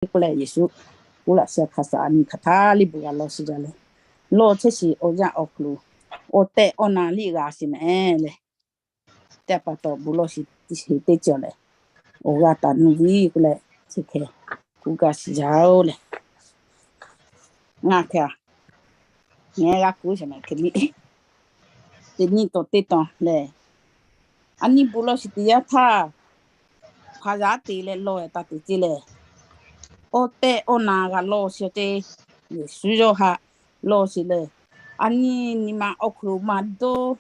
k'oˆ leh, Yeˍsuˆ k'oˆ laꞈ sheh hk'a shaˍ a nyi hk'aˬ htaˇ liˇ bvuhꞈ g'a lawˇ shiˍ jaˇ leh, lawˇ chehˇ shiˍ awˬ yanˇ awˬ hk'aw lo awˬ tehˬ awˬ na liˇ g'a shiˍ mehˍ leh, teˇ pa taw bon lawˇ shiˍ teˇ ceuˬ lehˬ, awˬ g'a taˍ nuˇ viˉ k'oˆ leh, chi hk'e k'oˆ gaˇ shiˍ jaˇ-oˬ leh, ngaˬ hk'e ngaˬ g'a kuˬ shehˍ ma hk'e miˇ teˇ nyi taw teˇ taw lehˬ, a nyi bon lawˇ shiˍ teˇ yanˇ htaˇ, hpaˍ yaˇ te leh lawˇ taˇ te ceˇ lehˬ, awˬ tehˬ awˬ na g'a lawˇ shiˍ ceˇ. Yeˍsuˆ yawˇ haꞈ lawˇ shiˍ lehˬ, a nyi nyi ma awˬ hk'aw lo maˇ dawˇ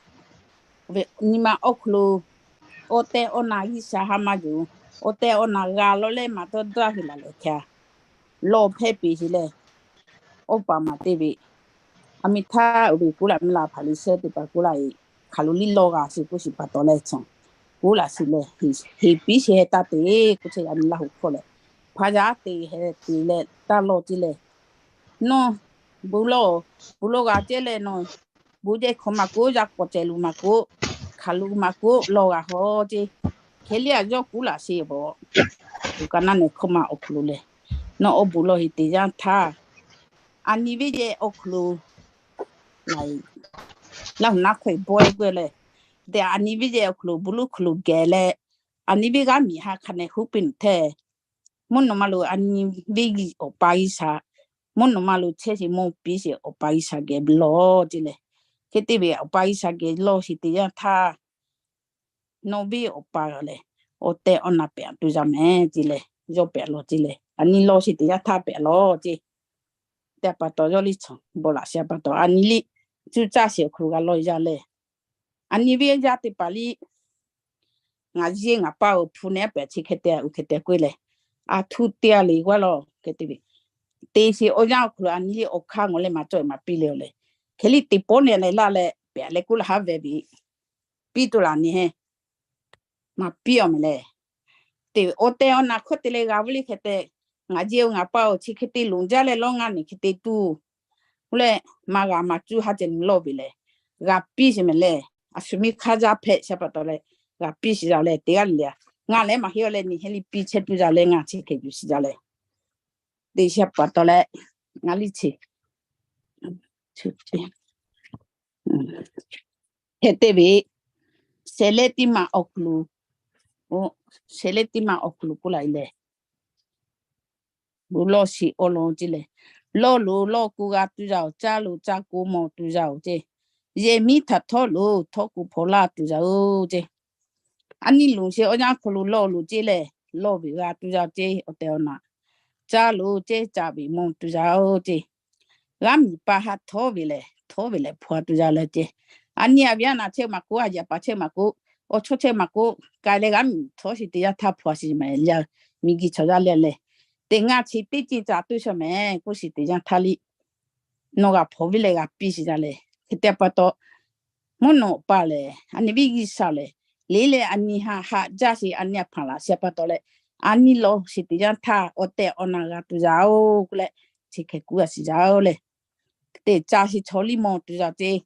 ve, nyi ma awˬ hk'aw lo awˬ tehˬ awˬ na G'uiˬsha haꞈ maˇ yonˍ. Awˬ tehˬ awˬ na g'a lawˇ leh maˇ dawˇ daˇ heˆ laˬ leh hk'e, lawˇ hpehˇ piˇ sheˍ leh, oˇ paˍ maˬ te ve, aˬ miˍ htaˇ oˇ ve k'oˆ laꞈ mvuhˇ la Hpaˍriˍsehˇ teˇ hpaˍ k'oˆ laꞈ-e, hk'aˬ lo liˇ lawˇ g'a sheˍ k'oˆ shiˍ pa taw leh, chaw k'oˆ laꞈ shiˍ leh, heˍ piˇ sheˍ heh taˇ te k'oˆ chehˇ a nyi Laˇ huˍ hkawˇ lehˬ, hpaˍ yaˇ te heh te leh taˇ lawˇ ceˇ lehˬ, nawˬ bon lawˇ, bon lawˇ g'a ceˇ leh nawˬ bon jehˇ hkawˇ maˇ k'oˆ, yaˇ k'awꞈ cehˬ lo maˇ k'oˆ, hk'aˬ lo maˇ k'oˆ, lawˇ g'a haw ceˇ. Hk'e liˇ a yawˇ k'oˆ laꞈ sheˍ bawˬ, oˇ kaꞈ naˇ nehˬ hkawˇ maˇ awˬ hk'aw lo lehˬ, nawˬ awˬ bon lawˇ heˍ te yanˇ htaˇ, a nyi viˉ yehˬ awˬ hk'aw lo Laˇ huˍ naˆ hk'aw e bawehˇ k'oˆ leh, te a nyi viˉ yehˬ awˬ hk'aw lo bon lawˇ hk'aw lo geh leh, a nyi viˉ g'aˇ miˬ haꞈ hk'a nehˬ huˉ piˇ nuˬ htehˇ, mvuhˇ naw ma lo a nyi viˉ awˬ pa G'uiˬsha, mvuhˇ naw ma lo chehˇ sheˍ mawˇ piˇ sheˍ awˬ pa G'uiˬsha geh lawˇ ceˇ lehˬ, hk'e te ve awˬ pa G'uiˬsha geh lawˇ sheˍ teˇ yanˇ htaˇ, nawˬ ve awˬ pa lehˬ, awˬ tehˬ awˬ na pehꞈ tuˬ yaˇ mehˍ ceˇ lehˬ, yawˇ pehꞈ lawˇ ceˇ lehˬ, a nyi lawˇ sheˍ teˇ yanˇ htaˇ pehꞈ lawˇ ceˇ. Teˇ pa taw yawˇ liˇ chaw bon laꞈ sheˍ pa taw, a nyi liˇ cuˇ caˇ sheˍ awˬ hk'aw lo g'a lawˇ yaˇ lehˬ, a nyi viˉ yaˇ teˇ hpaˍ liˇ ngaˬ yeˇ ngaˬ paˇ-oˬ, hpu nehˉ pehꞈ chi hk'e te, oˇ hk'e te k'oˆ lehˬ, a htoꞈ te a le g'aˇ lawˬ hk'e te ve, te sheˍ awˬ yanˇ awˬ hk'aw lo a nyi liˇ awˬ hk'aˇ ngawˬ leh maˇ cawˬ maˇ piˇ le-oˬ lehˬ, hk'e liˇ te pawˆ nehˬ leh laˇ leh pehꞈ leh k'oˆ laꞈ haˉ veh ve, piˇ tuˬ laꞈ nehˬ hehˉ maˇ piˇ-oˬ mehˍ lehˬ, te awˬ tehˬ awˬ na hk'oˆ te leh g'a ve le hk'e te, ngaˬ yeˇ-oˬ ngaˬ paˇ-oˬ, chi hk'e te loˍ jaˇ leh lawˇ ngaˇ nehˬ hk'e te tuˬ k'oˆ leh, maˇ g'a maˇ cuˇ haˉ ceh nyi lawˇ ve lehˬ, g'a piˇ sheˍ mehˍ lehˬ, a shu miˇ hk'aˇ jaˇ hpehꞈ sheˍ pa taw leh, g'a piˇ sheˍ yaˇ leh teˇ g'aˇ le le, ngaˬ lehˬ maˇ heˆ-oˬ leh nyi heˆ liˇ piˇ chehˇ tuˬ yaˇ leh ngaˬ chi hk'e yuˬ sheˍ yaˇ leh, te sheˍ pa taw leh, ngaˬ liˇ chi hk'e te ve, shehˍ lehˉ teˇ ma awˬ hk'aw lo, shehˍ lehˉ teˇ ma awˬ hk'aw lo k'oˆ laꞈ-e lehˬ, bon lawˇ sheˍ awˬ lawn ceˇ lehˬ, lawˇ loˍ lawˇ k'o g'a tuˬ yaˇ-oˬ, caˇ loˍ caˇ k'o mawˬ tuˬ yaˇ-oˬ ceˇ. Yehˬ miˉ htaꞈ htawˇ loˍ htawˇ k'o hpawnˬ laˇ tuˬ yaˇ-oˬ ceˇ. A nyi loˍ sheˍ awˬ yanˇ hk'aw lo lawˇ loˍ ceˇ lehˬ, lawˇ ve g'a tuˬ yaˇ ceˇ awˬ tehˬ awˬ na. Caˇ loˍ ceˇ caˇ ve mawˬ tuˬ yaˇ-oˬ ceˇ. G'aˇ miˬ pa haˉ htawˇ ve lehˬ, htawˇ ve lehˬ hpawnˬ tuˬ yaˇ leh ceˇ. A nyi a viˉ a naˬ chehˇ maˇ k'oˆ, a yaꞈ paˍ chehˇ maˇ k'oˆ, awˬ chawˇ chehˇ maˇ k'oˆ, k'ai leh g'aˇ miˬ htawˇ sheˍ teˇ yanˇ htaˇ hpawnˬ sheˍ mehˍ yaˇ, miˬ guiˬ chaw yaˇ leh leh, teˇ ngaˇ chi teˇ ceuˬ caˇ tuˬ shaw mehˍ k'oˆ sheˍ teˇ yanˇ htaˇ liˇ, nawˬ g'a hpawnˬ ve leh g'a piˇ sheˍ yaˇ leh, hk'e te pa taw, mvuhˇ naw pa lehˬ, a nyi viˉ G'uiˬsha lehˬ, le leh a nyi haꞈ haꞈ jaˇ sheˍ, a nyi a hpaˍ laꞈ sheˍ pa taw leh, a nyi lawˇ sheˍ teˇ yanˇ htaˇ awˬ tehˬ awˬ na g'a tuˬ yaˇ-oˬ k'oˆ leh, chi hk'e k'oˆ g'a sheˍ yaˇ-oˬ leh, teˇ caˇ sheˍ chaw liˇ mawˬ tuˬ yaˇ ceˇ.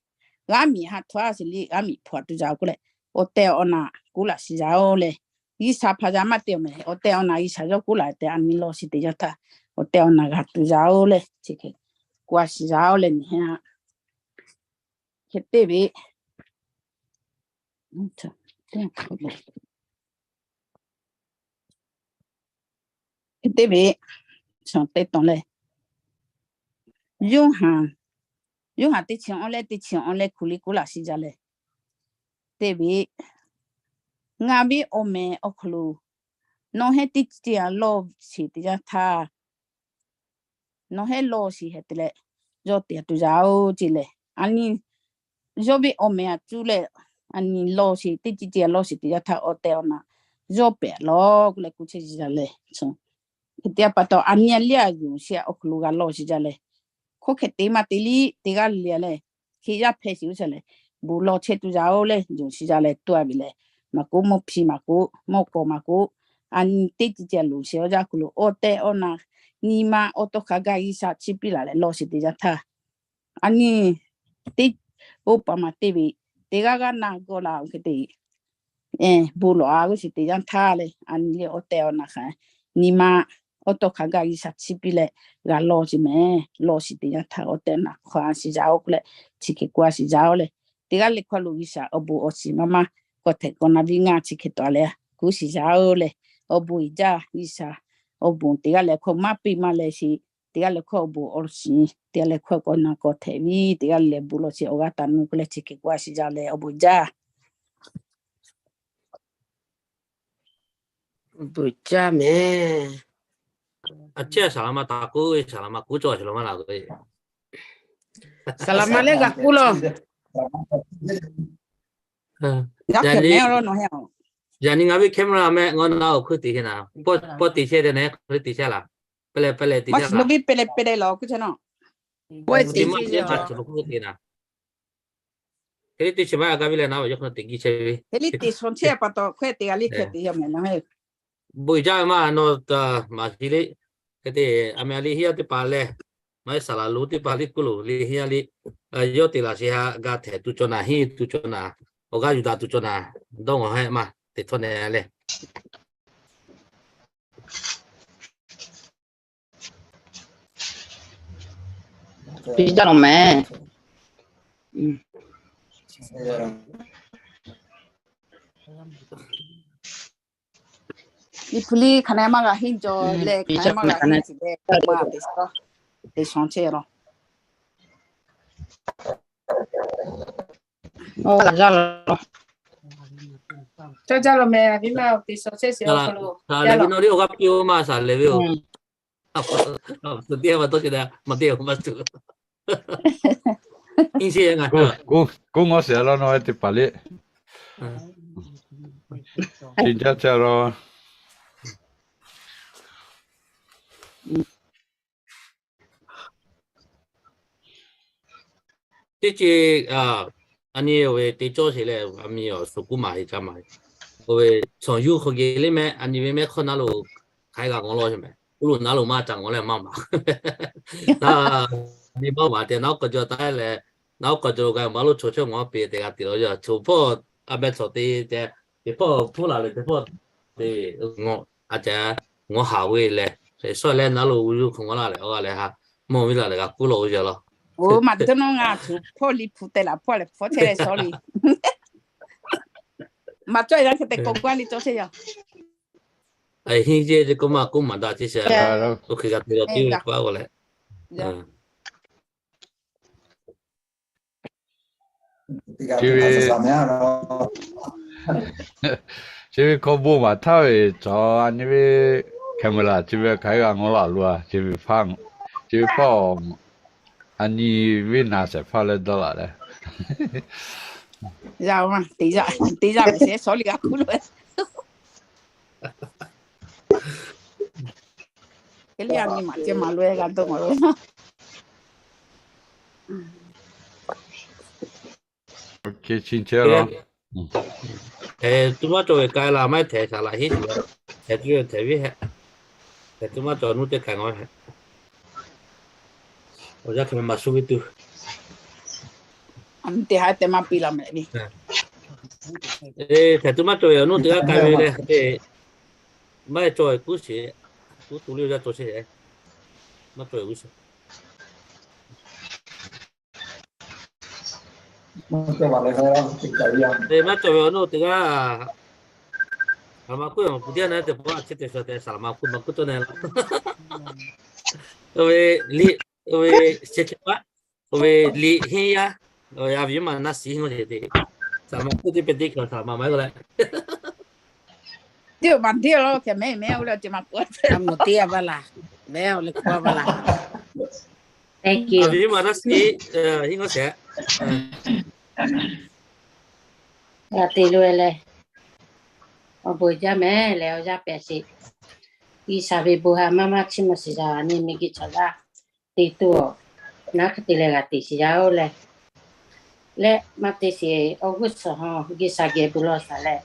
G'aˇ miˬ haˉ htawˇ sheˍ liˇ g'aˇ miˬ hpawnˬ tuˬ yaˇ-oˬ k'oˆ leh, awˬ tehˬ awˬ na k'oˆ laꞈ sheˍ yaˇ-oˬ leh, G'uiˬsha hpaˍ yaˇ maˇ te-oˬ mehˍ, awˬ tehˬ awˬ na G'uiˬsha yawˇ k'oˆ laꞈ tehꞈ a nyi lawˇ sheˍ teˇ yanˇ htaˇ, awˬ tehˬ awˬ na g'a tuˬ yaˇ-oˬ leh, chi hk'e k'oˆ a sheˍ yaˇ-oˬ leh nyi heˆ-a. Hk'e te ve, hk'e te ve, chaw teˇ taw leh, Yoˇhanˬ, Yoˇhanˬ teˇ chi awˬ leh teˇ chi awˬ leh hk'aw liˇ k'oˆ laꞈ sheˍ jaˇ leh, te ve, ngaˬ ve awˬ meh awˬ hk'aw lo nawˬ hehˉ teˇ ceuˬ lawˇ sheˍ teˇ yanˇ htaˇ, nawˬ hehˉ lawˇ sheˍ heh te leh, yawˇ te tuˬ yaˇ-oˬ ceˇ leh, a nyi yawˇ ve awˬ meh a cuˇ leh, a nyi lawˇ sheˍ teˇ ceuˬ lawˇ sheˍ teˇ yanˇ htaˇ awˬ tehˬ awˬ na yawˇ pehꞈ lawˬ k'oˆ leh k'oˆ chehˇ sheˍ yaˇ leh, hk'e te pa taw a nyi a liˇ a yonˍ sheˍ awˬ hk'aw lo g'a lawˇ sheˍ jaˇ leh, hk'oˆ hk'e te maˇ te liˇ teˇ g'aˇ le le leh, hk'e yaˇ hpehꞈ sheˍ-oˬ shaˍ leh, bon lawˇ chehˇ tuˬ yaˇ-oˬ leh yonˍ sheˍ jaˇ leh tuˬ a ve leh, maˇ k'oˆ mawˇ hpiˇ maˇ k'oˆ mawˇ k'awꞈ maˇ k'oˆ, a nyi teˇ ceuˬ ceuˬ loˍ sheˍ awˬ yanˇ hk'aw lo awˬ tehˬ awˬ na nyi ma awˬ tawˇ hk'a gaˇ G'uiˬsha chi piˇ laˬ leh lawˇ sheˍ teˇ yanˇ htaˇ, a nyi teˇ, oˇ pa maˇ te ve, teˇ g'aˇ g'aˇ na g'awˇ la-oˬ hk'e te, bon lawˬ-a g'uˇ sheˍ teˇ yanˇ htaˇ leh a nyi leh awˬ tehˬ awˬ na hk'a, nyi ma Awˬ tawˇ hk'aˬ gaˇ G'uiˬsha chiˇ piˇ leh g'a lawˇ ce mehˍ. Lawˇ shiˍ teˇ yanˇ htaˇ awˬ tehˬ naˬ hk'aw a shiˍ yaˇ-oˬ k'oˆ leh, chi hk'e k'oˆ a shiˍ yaˇ-oˬ leh, teˇ g'aˇ leh hkawˇ lo G'uiˬsha awˬ bon awˬ shiˍ maˇ maˇ k'awꞈ htehꞈ k'awꞈ na viˉ ngaˇ chi hk'e tawꞈ leh kuˉ shiˍ yaˇ-oˬ leh, awˬ bon uiˍ jaˇ G'uiˬsha awˬ bon teˇ g'aˇ leh hkawˇ maˇ piˇ maˇ leh shiˍ, teˇ g'aˇ leh hkawˇ awˬ bon awˬ shiˍ teˇ g'aˇ leh hkawˇ k'awꞈ na k'awꞈ htehꞈ viˉ teˇ g'aˇ leh bon lawˬ chi awˬ g'aˇ taˍ nu k'oˆ leh chi hk'e k'oˆ a shiˍ yaˇ leh awˬ bon uiˍ jaˇ. Bon jaˇ mehˍ. A ciˉ saˍ laˍ ma taˍ kuˉ ve, saˍ laˍ ma kuˉ cawˬ a shiˍ law maˇ laˬ ve. Saˍ laˍ ma lehˬ g'a kuˉ law. Yaꞈ nyi ngaˬ ve camera mehˆ ngaw na awˬ hkui teꞈ hk'e naˍ, pawˆ teꞈ chehˇ te nehˬ hk'e teꞈ chehˇ laˬ. Pehˇ leh pehˇ leh teꞈ chehˇ laˬ. Pehˇ leh pehˇ leh laˬ awˬ hkui chehˇ naˍ. Pawˆ teꞈ chehˇ ve a, hk'e te chi maˇ g'a gaˇ ve leh naˍ ve yawˇ hk'e teꞈ giˇ chehˇ ve. Hk'e le teꞈ shawˍ chehˇ pa taw hkawehˇ teꞈ g'a le hk'e teꞈ yaˇ mehˍ laˬ. Bon jaˇ ve maˇ nawˬ maˍ shiˍ le. Hk'e te a mehˍ a le henˇ yaˇ teˇ hpaˍ leh, maˇ heˆ saˍ laˍ lo teˇ hpaˍ le kuˉ lo le henˇ yaˇ le, yawˇ teꞈ laˬ sheˍ haꞈ g'a htehꞈ tuˬ cawˬ naˍ, henˇ tuˬ cawˬ naˍ, awˬ g'aˇ yuˬ daꞈ tuˬ cawˬ naˍ, dawˇ ngawˬ hehˆ maˇ teꞈ htawˇ nehˬ leh. Piˇ jaˇ law mehˍ. Liꞈ hpu liˇ hk'aˬ na maˇ g'a henˇ jaw leh hk'aˬ na maˇ g'a henˇ tuˬ leh maˇ teꞈ shawˍ, teꞈ shawˍ chehˇ law. Cawˇ jaˇ law mehˍ, a viˉ maˇ teꞈ shawˍ chehˇ shiˍ a lo. Saˍ lehˍ ve nawˬ liˇ awˬ g'aˇ piˇ-oˆ maˇ saˍ lehˍ ve-oˬ. Teˇ maˇ tawˇ sheˍ daꞈ maˇ teˇ maˇ tuˬ. Iˉ sheˆ ngaˬ kuˉ ngawˇ sheˍ law nawˬ ve teˇ hpaˍ le. Chi jaˇ chehˇ law. Teˇ ceuˬ a nyi oˇ ve teˇ cawˇ sheˍ leh a mi awˬ suˍ kuˉ maˍ heˆ ca maˍ heˆ. Oˇ ve chaw yuˇ hk'aw geh le mehˆ a nyi ve mehˆ hk'awˇ naˉ lo hk'aˬ hk'e g'a ngawˬ law sheˍ mehˍ. Oˇ lo naˉ lo maˇ ca ngawˬ leh maˇ maˍ. Naˉ nyi maˇ maˍ tehꞈ naˉ k'awꞈ jaw taˉ leh, naˉ k'awꞈ jaw lo g'a maˇ lo chaw chawˇ ngawˬ piˇ tehꞈ g'a te law yaˇ. Chaw hpawˇ a meh chaw te tehꞈ, teˇ hpawˇ hpfuhˇ laˬ leh teˇ hpawˇ te ngawˬ a ca ngawˬ haˍ ve lehˬ, shawˉ leh naˉ lo yuˇ hk'aw ngawˬ laˇ leh awˬ g'a leh ha mawˬ ve laˬ leh g'a kuˉ law oˇ yaˇ law. Oˇ maˇ te nawˉ ngaˬ chaw hpawˇ liꞈ hpu te laˬ hpawˇ leh hpawˇ chehˇ leh shawˉ le. Maˇ cawˇ e g'a hk'e te k'awꞈ k'oˆ a le cawˇ chehˇ yaˇ. Henˇ ceˇ k'oˆ maˇ k'oˆ maˍ daꞈ chehˇ sheˍ. Oˇ hk'e g'a te yaw tiˉ ve k'oˆ a k'o leh. Chi ve, chi ve hkawˇ bon maˍ htaˇ ve cawˬ a nyi ve camera chi ve hk'aˬ hk'e g'a ngawˬ laˬ lo a, chi ve hpaˇ, chi ve hpaˇ a nyi ve naˍ shehˍ hpaˇ leh dawˇ laˬ leh. Yaˇ ma teˇ yaˇ, teˇ yaˇ ve shehˍ shawˉ le g'a kuˉ lo. Hk'e le a nyi maˇ ceh maˇ lo g'a dawˇ maˇ lo. Chi chehˇ law. Tuˇ maˇ cawˬ ve k'ai laˬ maˇ heˆ hteꞈ shaˍ laꞈ henˇ tuˬ, hteꞈ tuˬ hteꞈ ve hehꞈ, hteꞈ tuˇ maˇ cawˬ nuˇ teˇ k'ai ngawˬ hehꞈ. Awˬ yanˇ hk'e maˇ shu ve tuˬ, teˇ ha te maˇ piˇ laˬ mehˍ le. Hteꞈ tuˇ maˇ cawˬ ve awˬ nuˇ teˇ g'aˇ k'ai ve leh, maˇ heˆ cawˬ ve kuˉ sheˍ, kuˉ tu le yaˇ cawˬ sheˍ, maˇ cawˬ ve kuˉ sheˍ. Maˇ cawˬ ve awˬ nuˇ teˇ g'aˇ, saˍ laˍ ma kuˉ awˬ puˍ teˇ g'aˇ na te pa a chi teˇ shaˍ te saˍ laˍ ma kuˉ ma kuˉ cawˇ neh laˇ. Oˇ ve liꞈ, oˇ ve sheh chehˇ paˆ, oˇ ve liꞈ henˇ yaˇ, a viˉ maˇ naˉ shiˍ henˇ g'awˇ sheˍ te, saˍ laˍ ma kuˉ teˇ pehˇ teˇ kaꞈ saˍ laˍ ma maˇ heˆ k'o leh. Teˇ maˬ teˇ law hk'e mehˍ mehˍ oˇ leh teˇ maˬ k'oˆ a, mvuhˬ teˇ a ba laˬ, mehˍ oˇ leh k'oˆ a ba laˬ. Thank you. A viˉ maˇ naˉ shiˍ henˇ g'awˇ sheˍ. G'a te lo e leh, awˬ bon jaˇ mehˍ leh awˬ yaˇ pehꞈ sheˍ. G'uiˬsha ve bon ha maˇ maˇ chiˇ mvuh shiˍ yaˇ a nyi miˬguiˬ chaw yaˇ te tuˬ awˬ, naˉ hk'e te leh g'a te shiˍ yaˇ oˇ leh, leh maˇ te shiˍ awˬ g'uˇ suhˍ ha G'uiˬsha geh bon lawˬ shaˍ leh,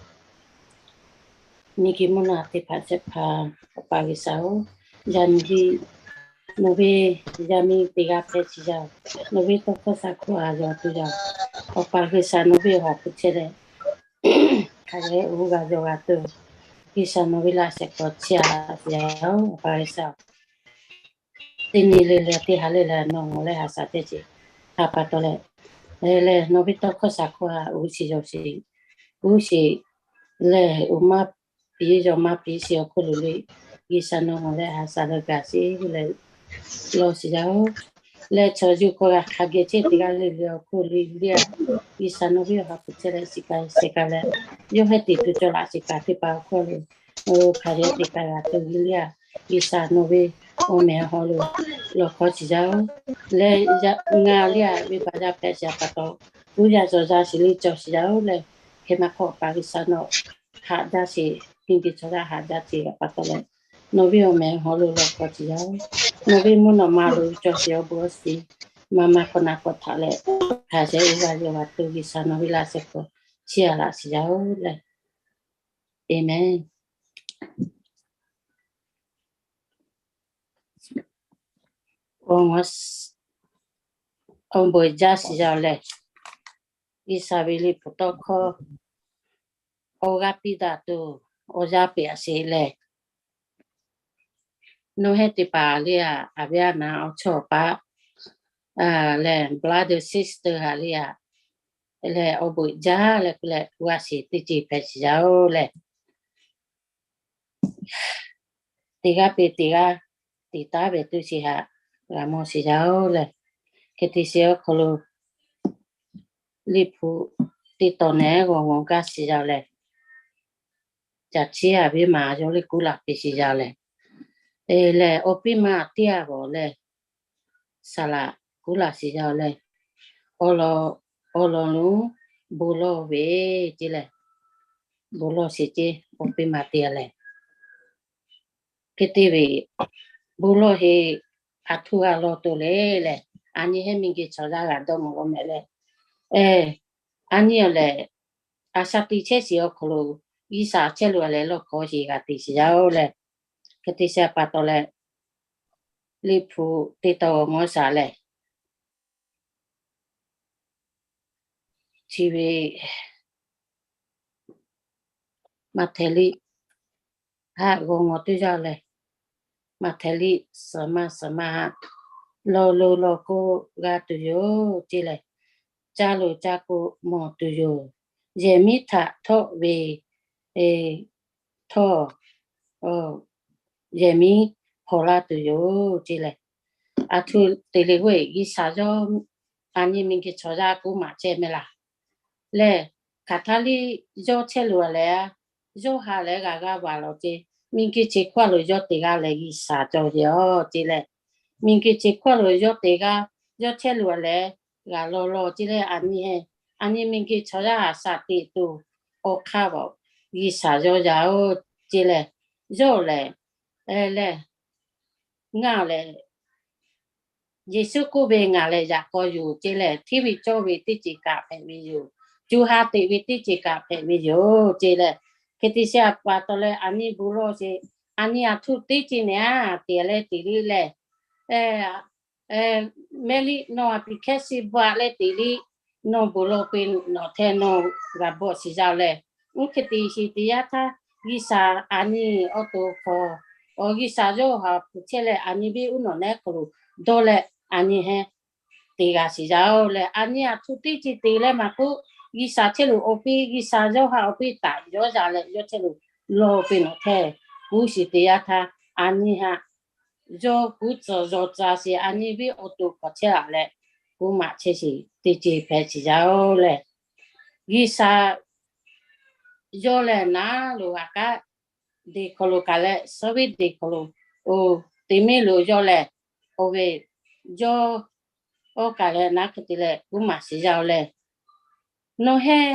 miˬguiˬ mvuhˇ naw teˇ hpaˍ shehˍ hpaˍ, Awˬ pa G'uiˬsha-oˬ, yaꞈ nyi nawˬ ve yaˇ miˇ teˇ g'aˇ hpehꞈ chi yaˇ, nawˬ ve tawˇ hkawˇ sha hkuˇ a yaw tuˬ yaˇ, Awˬ pa G'uiˬsha nawˬ ve awˬ hk'aw hpu chehˇ leh, hk'a leh oˇ g'a yaw g'a tuˬ, G'uiˬsha nawˬ ve laꞈ shehˍ hk'aw chiˇ aꞈ laꞈ shiˍ yaˇ-oˬ, Awˬ pa G'uiˬsha. Teˇ nyi le le teˇ ha le le nawˬ ngawˬ leh haꞈ shaˍ teˇ ceuˬ hk'a pa taw leh, lehˬ nawˬ ve tawˇ hkawˇ shaˍ hkawˇ htaꞈ uˉ shiˍ yaw shiˍ, uˉ shiˍ lehˬ, uˉ maˇ piˍ yaw maˇ piˍ shiˍ awˬ hk'oˆ lo le, G'uiˬsha nawˬ ngawˬ leh haꞈ shaˍ leh gaˬ sheˍ leh law shiˍ yaˇ-oˬ. Lehˬ chaw yuˬ hkawˇ g'a hk'a geh chehˇ teˇ g'aˇ le le awˬ hk'oˆ le le, G'uiˬsha nawˬ ve awˬ ha hpu chehˇ leh shiˍ kaꞈ shehˍ kaꞈ leh, yawˇ heh tiꞈ tuˬ cawˬ laꞈ shiˍ kaꞈ teˇ hpaˍ awˬ hk'oˆ le, hk'aˬ yehˬ teˇ kaꞈ g'a tuˬ le le, G'uiˬsha nawˬ ve awˬ meh awˬ hawˉ lo lawˬ hkawˇ shiˍ yaˇ-oˬ. Lehˬ ngaˬ le a venˇbaˆ yaˇ hpehꞈ shiˍ pa taw, uˉ yaˇ yaw yaˇ shiˍ le cawˬ shiˍ yaˇ-oˬ lehˬ, hk'e maˇ hk'awꞈ pa G'uiˬsha nawˬ haꞈ jaˇ sheˍ, miˬguiˬ chaw yaˇ haꞈ jaˇ sheˍ pa taw leh, nawˬ ve awˬ meh awˬ hawˉ lo lawˬ hkawˇ shiˍ yaˇ-oˬ. Nawˬ ve mvuhˇ naw ma lo cawˬ sheˍ awˬ bon awˬ shiˍ, maˇ maˇ hk'awꞈ na hk'awꞈ htaꞈ leh, hk'aˬ yehˬ uˉ g'a yaw g'a tuˬ G'uiˬsha nawˬ ve laꞈ shehˍ hk'aw chiˇ aꞈ laꞈ shiˍ yaˇ-oˬ lehˬ. Aˍmenˍ. Awˬ bon jaˇ shiˍ yaˇ-oˬ lehˬ, G'uiˬsha ve liꞈ hpu tawˇ hkawˇ awˬ g'aˇ piˇ daꞈ tuˬ awˬ yanˇ piˇ aꞈ sheˍ lehˬ, nawˬ heh teˇ hpaˍ le a, a viˉ a naˍ awˬ chawˇ awˬ paˆ lehˬ, brother sister haꞈ le a, lehˬ awˬ bon jaˇ leh k'oˆ leh g'a shiˍ teˇ ceuˬ hpehꞈ shiˍ yaˇ-oˬ lehˬ, teˇ g'aˇ peuˬ teˇ g'aˇ tiˍ taˉ ve teˇ shiˍ haꞈ g'a mawˬ shiˍ yaˇ-oˬ lehˬ, hk'e te shiˍ awˬ hk'aw lo liꞈ hpu teˇ tawn nehˬ g'awˬ g'awˬ gaˇ shiˍ yaˇ-oˬ lehˬ, caˬ chiˇ a viˉ ma yawˇ le kuˉ laˬ piˇ shiˍ yaˇ-oˬ lehˬ, lehˬ awˬ piˇ ma teˇ a g'awˬ lehˬ, saˍ laꞈ kuˉ laˬ shiˍ yaˇ-oˬ lehˬ, awˬ lawn lonˉ bon lawˇ ve ceˇ lehˬ, bon lawˇ sheˍ ceˇ awˬ piˇ ma teˇ a lehˬ, hk'e te ve bon lawˇ heˆ, aˬ htoꞈ g'a lawˇ to le lehˬ, a nyi heh miˬguiˬ chaw yaˇ g'a dawˇ mawˬ g'a mehˍ leh, a nyi-oˬ lehˬ, a shaˍ tiꞈ chehˇ shiˍ awˬ hk'aw lo G'uiˬsha chehˇ lo a lehˬ lawˇ hkawˇ sheˍ g'a te shiˍ yaˇ-oˬ lehˬ, hk'e te shiˍ pa taw leh, liꞈ hpu teˇ tawn g'awˬ mawˬ shaˍ lehˬ, chi ve Maꞈhtehˍ liꞈ haꞈ g'awˬ g'awˬ teˇ yanˇ lehˬ, Maꞈhtehˍ liꞈ suhˍ ma suhˍ ma haꞈ, lawˬ lo lawˬ k'o g'a tuˬ yoˬ ceˇ lehˬ, caˇ lo caˇ k'o mawˬ tuˬ yoˬ. Yehˬ miˉ htaꞈ htawˆ ve htawˇ, yehˬ miˉ hpawnˬ laˇ tuˬ yoˬ ceˇ lehˬ, aˬ htoꞈ te le k'oˆ-e, G'uiˬsha yawˇ a nyi miˬguiˬ chaw yaˇ kuˉ maꞈ chehˇ mehˍ laˇ. Lehˬ, hk'aˬ htaˇ liˇ yawˇ chehˇ lo a lehˬ, yawˇ ha lehˬ g'a g'aˇ va lawˬ ceˇ. Miˬguiˬ chi hkawˇ lo yawˇ teˇ g'aˇ lehˬ G'uiˬsha cawˬ ve-oˬ ceˇ lehˬ, miˬguiˬ chi hkawˇ lo yawˇ teˇ g'aˇ yawˇ chehˇ lo a lehˬ g'a lawˇ lawˇ ceˇ lehˬ, a nyi heh, a nyi miˬguiˬ chaw yaˇ haꞈ shaˍ tiꞈ tuˬ awˬ hk'aˇ vaꞈ G'uiˬsha yawˇ yaˇ-oˬ ceˇ lehˬ, yawˇ lehˬ, lehˬ, ngaˬ lehˬ Yeˍsuˆ k'oˆ ve, ngaˬ lehˬ yaꞈ k'aw yoˬ ceˇ lehˬ, hteˇ ve cawˇ ve teˇ ceuˬ kaꞈ hpehꞈ ve yoˬ. Co ha teꞈ ve teˇ ceuˬ kaꞈ hpehꞈ ve yoˬ ceˇ lehˬ, hk'e te shiˍ a pa taw leh a nyi bon lawˇ sheˍ, a nyi aˬ htoꞈ teˇ ceuˬ nehˬ a te leh te le lehˬ, mehˆ liˇ nawˬ a piˍ hkehˇ shiˍ baˬ leh te le, nawˬ bon lawˇ piˇ nawˬ hteˇ nawˬ g'a bawˆ shiˍ yaˇ lehˬ, uˉ hk'e te shiˍ teˇ yanˇ htaˇ G'uiˬsha a nyi awˬ to hk'aw, awˬ G'uiˬsha yawˇ ha hpu chehˇ leh a nyi ve uˉ nawˬ nehˉ hk'aw lo dawˇ leh a nyi heh te g'a shiˍ yaˇ-oˬ lehˬ, a nyi aˬ htoꞈ teˇ ceuˬ te leh maˇ k'oˆ, G'uiˬsha chehˇ lo awˬ piˇ, G'uiˬsha yawˇ ha awˬ piˇ taꞈ yawˇ yaˇ leh yawˇ chehˇ lo lawˇ piˇ nawˬ hteˇ kuˉ shiˍ teˇ yanˇ htaˇ, a nyi haꞈ yawˇ kuˉ tcuh yaw tcuh shiˍ, a nyi ve awˬ to hk'aw chehˇ a leh kuˉ maꞈ chehˇ shiˍ teˇ ceuˬ hpehꞈ shiˍ yaˇ-oˬ lehˬ, G'uiˬsha yawˇ lehˬ naˉ lo g'a kaˉ deˬ hk'aw lo kaꞈ leh, suhˉ ve deˬ hk'aw lo, oˬ, te miˇ lo yawˇ lehˬ, oˬ ve, yawˇ awˬ kaꞈ leh naˉ hk'e te leh kuˉ maꞈ shiˍ yaˇ-oˬ lehˬ, nawˬ heh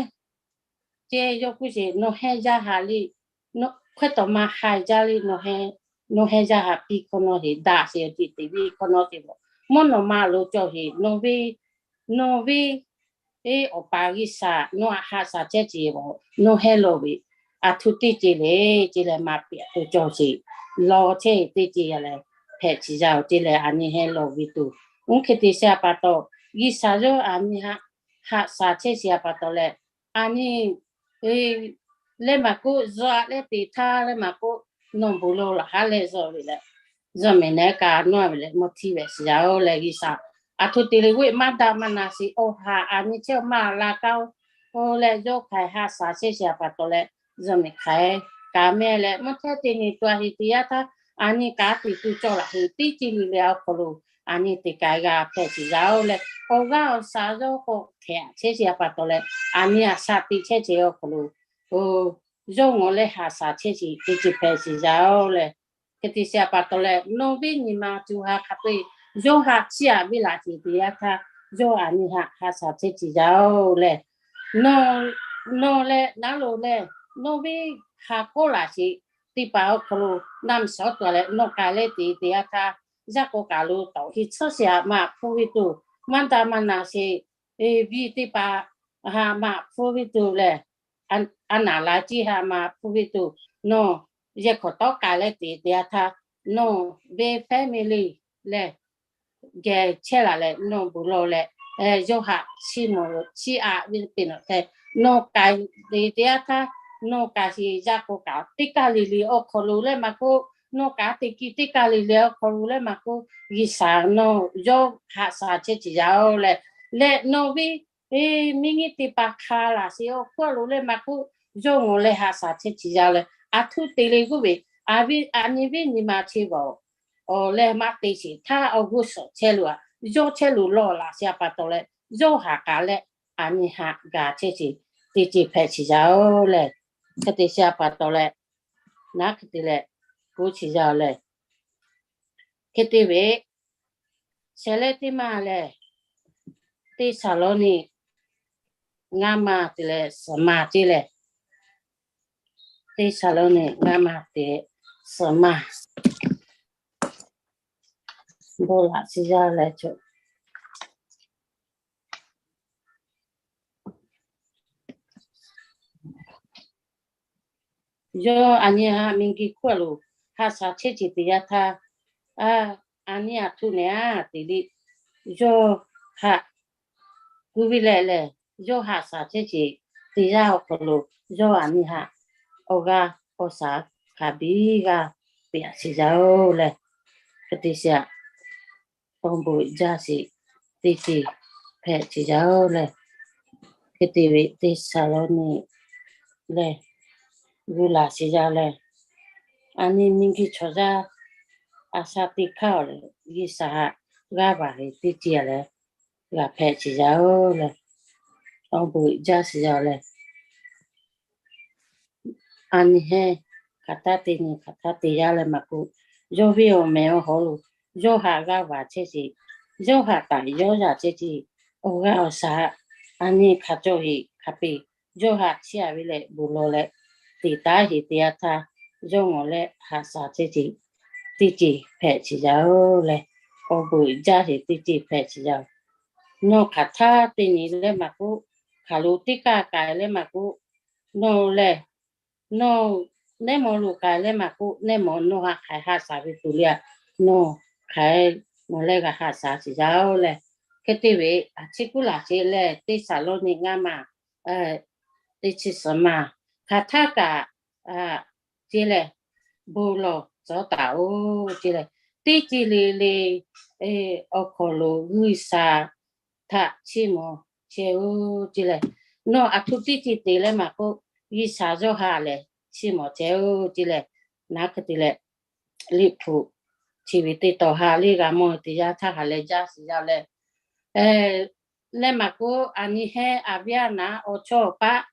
ceˇ yawˇ k'oˆ sheˍ, nawˬ heh yaˇ haꞈ liˇ, hkawehˇ tawˍ ma haiˬ jaˇ le, nawˬ heh yaˇ haꞈ piˇ hkawˇ nawˇ heˍ daꞈ sheˍ, awˬ ceˬ teꞈ viˇ hkawˇ nawˇ te, mvuhˇ naw ma lo cawˬ heˍ, nawˬ ve, nawˬ ve Eˬ, Awˬ pa G'uiˬsha, nawˬ aꞈ haꞈ shaˍ chehˇ ce, nawˬ heh lawˬ ve aˬ htoꞈ teˇ ceuˬ le, ceˇ leh maꞈ piꞈ a to cawˬ sheˍ, lawˬ chehˇ teˇ ceuˬ leh hpehꞈ chi yaˇ-oˬ ceˇ leh a nyi heh lawˬ ve tuˬ, uˉ hk'e te sheˍ a pa taw, G'uiˬsha yawˇ a nyi haꞈ shaˍ chehˇ sheˍ a pa taw leh, a nyi, eˬ, leh maˬ k'oˆ, zuhꞈ leh teꞈ htaˇ leh maˬ k'oˆ, nawˬ bon lawˬ laˬ haˉ leh zuhꞈ ve leh, zuhꞈ mehˍ nehˉ kaꞈ nawˇ ve leh mawˇ htiˇ ve shiˍ yaˇ-oˬ leh, G'uiˬsha aˬ htoꞈ te leh g'oˇ maˇ daꞈ maˇ naˍ sheˍ, awˬ haꞈ aˬ nyi chehˇ maˇ la kaˇ-oˬ leh, yawˇ hk'aˬ hk'e ha shaˍ chehˇ sheˍ a pa taw leh, zuhꞈ mehˍ hk'aˬ hk'e kaꞈ mehˍ leh, mawˇ htehˇ teˇ nyi tuˬ a heˍ teˇ yanˇ htaˇ, aˬ nyi kaꞈ teꞈ tu cawˇ laˬ heˍ teˇ ceuˬ le le awˬ hk'aw lo, aˬ nyi teˇ kaꞈ g'a hpehꞈ sheˍ yaˇ-oˬ leh, awˬ g'aˇ awˬ shaˍ yawˇ k'awꞈ hpehꞈ chehˇ sheˍ a pa taw leh, aˬ nyi a shaꞈ teꞈ chehˇ sheˍ awˬ hk'aw lo, yawˇ ngawˬ leh ha shaˍ chehˇ sheˍ teˇ ceuˬ hpehꞈ sheˍ yaˇ-oˬ leh, hk'e te sheˍ a pa taw leh, nawˬ ve nyi ma co ha hk'a peu-eˬ yawˇ haꞈ chiˇ aꞈ ve laˬ sheˍ teˇ yanˇ htaˇ, yawˇ aˬ nyi haꞈ ha shaˍ chehˇ sheˍ yaˇ-oˬ leh, nawˬ leh naˉ lo leh, nawˬ ve ha kawˉ laˬ sheˍ teˇ hpaˍ awˬ hk'aw lo naˆ mvuhˇ shawˉ taˍ leh nawˬ k'ai leh teꞈ teˇ yanˇ htaˇ, yaˇ k'o kaˬ lo tawꞈ heˍ tsuhˇ sheˍ haꞈ maꞈ hpu ve tuˬ, maˇ daꞈ maˇ naˍ sheˍ, eˬ viˇ teˇ hpaˍ haꞈ maꞈ hpu ve tuˬ leh, a naˍ la ciˇ haꞈ maꞈ hpu ve tuˬ, nawˬ yehˬ hk'awꞈ tawˉ k'ai leh teꞈ teˇ yanˇ htaˇ, nawˬ ve family leh geh chehˇ laˬ leh nawˬ bon lawˬ leh, yawˇ haꞈ chiˇ mvuh chiˇ aꞈ ve teˇ nawˬ hk'e, nawˬ k'ai teꞈ teˇ yanˇ htaˇ, nawˬ k'ai sheˍ yaˇ k'o kaꞈ teˇ kaˇ le le awˬ hk'aw lo leh maˬ k'oˆ, nawˬ k'ai teˇ kiˇ teˇ kaˇ le le awˬ hk'aw lo leh maˬ k'oˆ, G'uiˬsha nawˬ yawˇ haꞈ shaˍ chehˇ sheˍ yaˇ-oˬ leh, leh nawˬ ve miˬ nyi teˇ hpaˍ hk'a laˬ sheˍ awˬ hk'aw lo leh maˬ k'oˆ, yawˇ ngawˬ leh haꞈ shaˍ chehˇ sheˍ yaˇ leh, aˬ htoꞈ te leh g'oˇ ve, aˬ nyi ve nyi ma chi bawˬ awˬ leh maˇ te sheˍ htaˇ awˬ g'uˇ suhˍ chehˇ lo a, yawˇ chehˇ lo lawˬ laˬ sheˍ a pa taw leh, yawˇ haꞈ k'aꞈ leh aˬ nyi haꞈ gaˬ chehˇ sheˍ teˇ ceuˬ hpehꞈ sheˍ yaˇ-oˬ leh, hk'e te sheˍ a pa taw leh, naˉ hk'e te leh k'oˆ sheˍ yaˇ leh, hk'e te ve, shehˍ leh teˇ maˇ lehˬ, Teˇsaˍlawˇniˆ ngaˇ maˇ te leh suhˍ maˇ te leh, Teˇsaˍlawˇniˆ ngaˇ maˇ te suhˍ maˇ, bon laꞈ shiˍ yaˇ leh, yawˇ aˬ nyi haꞈ miˬ guiˬ hkawˇ lo haꞈ shaˍ chehˇ sheˍ teˇ yanˇ htaˇ, aˬ nyi aˬ htoꞈ nehˬ a te le, yawˇ haꞈ gu ve leh lehˬ, yawˇ haꞈ shaˍ chehˇ sheˍ teˇ yanˇ awˬ hk'aw lo, yawˇ aˬ nyi haꞈ awˬ g'aˇ awˬ shaˍ hk'a biˇ g'aˇ peꞈ sheˍ yaˇ-oˬ leh, hk'e te sheˍ a, awˬ bon jaˇ sheˍ teˇ ceuˬ hpehꞈ sheˍ yaˇ-oˬ leh, hk'e te ve Teˇsaˍlawˇniˆ lehˬ, g'uˇ laˬ sheˍ yaˇ leh, aˬ nyi miˬ guiˬ chaw yaˇ a shaꞈ teꞈ hkaˇ leh, G'uiˬsha haꞈ g'aˇ baˬ ve teˇ ceuˬ leh, g'a hpehꞈ sheˍ yaˇ-oˬ leh, awˬ bon jaˇ sheˍ yaˇ leh, aˬ nyi heˆ, hk'aˬ htaˇ teˇ nyi hk'aˬ htaˇ teˇ yanˇ leh maˬ k'oˆ, yawˇ ve awˬ meh awˬ hawˉ lo yawˇ haꞈ g'aˇ baˬ chehˇ sheˍ, yawˇ haꞈ taꞈ yawˇ yaꞈ chehˇ sheˍ, awˬ g'aˇ awˬ shaˍ aˬ nyi hk'a cawˇ heˍ hk'a peꞈ, yawˇ haꞈ chiˇ aꞈ ve leh bon lawˬ leh, teꞈ taˉ heˍ teˇ yanˇ htaˇ, yawˇ ngawˬ leh haꞈ shaˍ chehˇ sheˍ teˇ ceuˬ hpehꞈ sheˍ yaˇ-oˬ leh, awˬ bon jaˇ sheˍ teˇ ceuˬ hpehꞈ sheˍ yaˇ-oˬ. Nawˬ hk'aˬ htaˇ teˇ nyi leh maˬ k'oˆ, hk'aˬ lo teˇ kaˇ k'ai leh maˬ k'oˆ, nawˬ lehˬ, nawˬ nehˉ maw lo k'ai leh maˬ k'oˆ, nehˉ maw nawˬ haꞈ hk'aˬ hk'e haꞈ shaˍ ve tuˬ le a, nawˬ hk'aˬ hk'e nawˬ leh g'a haꞈ shaˍ sheˍ yaˇ-oˬ leh, hk'e te ve a ciˉ kuˉ laˬ sheˍ leh, Teˇsaˍlawˇniˆ ngaˇ maˇ teˇ chi suhˍ maˇ, hk'aˬ htaˇ kaꞈ ce lehˬ, bon lawˬ cawˬ taˍ-oˬ ce lehˬ, teˇ ceuˬ le le awˬ hk'aw lo G'uiˬsha htaꞈ chiˇ mvuh chehˇ-oˬ ce lehˬ, nawˬ aˬ htoꞈ teˇ ceuˬ te leh maˬ k'oˆ, G'uiˬsha yawˇ haꞈ lehˬ chiˇ mvuh chehˇ-oˬ ce lehˬ, naˉ hk'e te leh, Liꞈ hpu chi ve teˇ tawˬ haꞈ leh g'a mawˬ teˇ yanˇ htaˇ haꞈ leh jaˇ sheˍ yaˇ leh, leh maˬ k'oˆ, aˬ nyi heˆ, aˬ viˉ aˬ naˉ awˬ chawˇ awˬ paˆ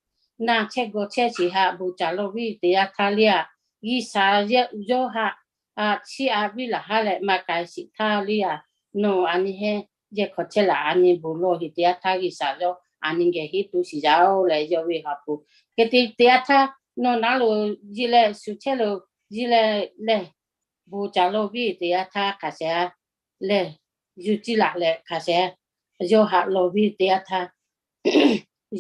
naˬ chehˇ gawˬ chehˇ sheˍ haꞈ bon caˍ lawˬ ve teˇ yanˇ htaˇ le a, G'uiˬsha yawˇ haꞈ chiˇ aꞈ viˉ laˬ haˉ leh maˇ k'ai sheˍ htaˇ le a, nawˬ aˬ nyi heˆ, yehˬ hk'awꞈ chehˇ laˬ aˬ nyi bon lawˬ heˍ teˇ yanˇ htaˇ G'uiˬsha yawˇ aˬ nyi geh henˇ tuˬ sheˍ yaˇ-oˬ leh, yawˇ ve haꞈ hpu hk'e te teˇ yanˇ htaˇ nawˬ naˉ lo ji leh shu chehˇ lo ji leh lehˬ, bon caˍ lawˬ ve teˇ yanˇ htaˇ hk'aˬ sheˍ lehˬ, yuˬ ciˇ laˬ leh hk'aˬ sheˍ, yawˇ haꞈ lawˬ ve teˇ yanˇ htaˇ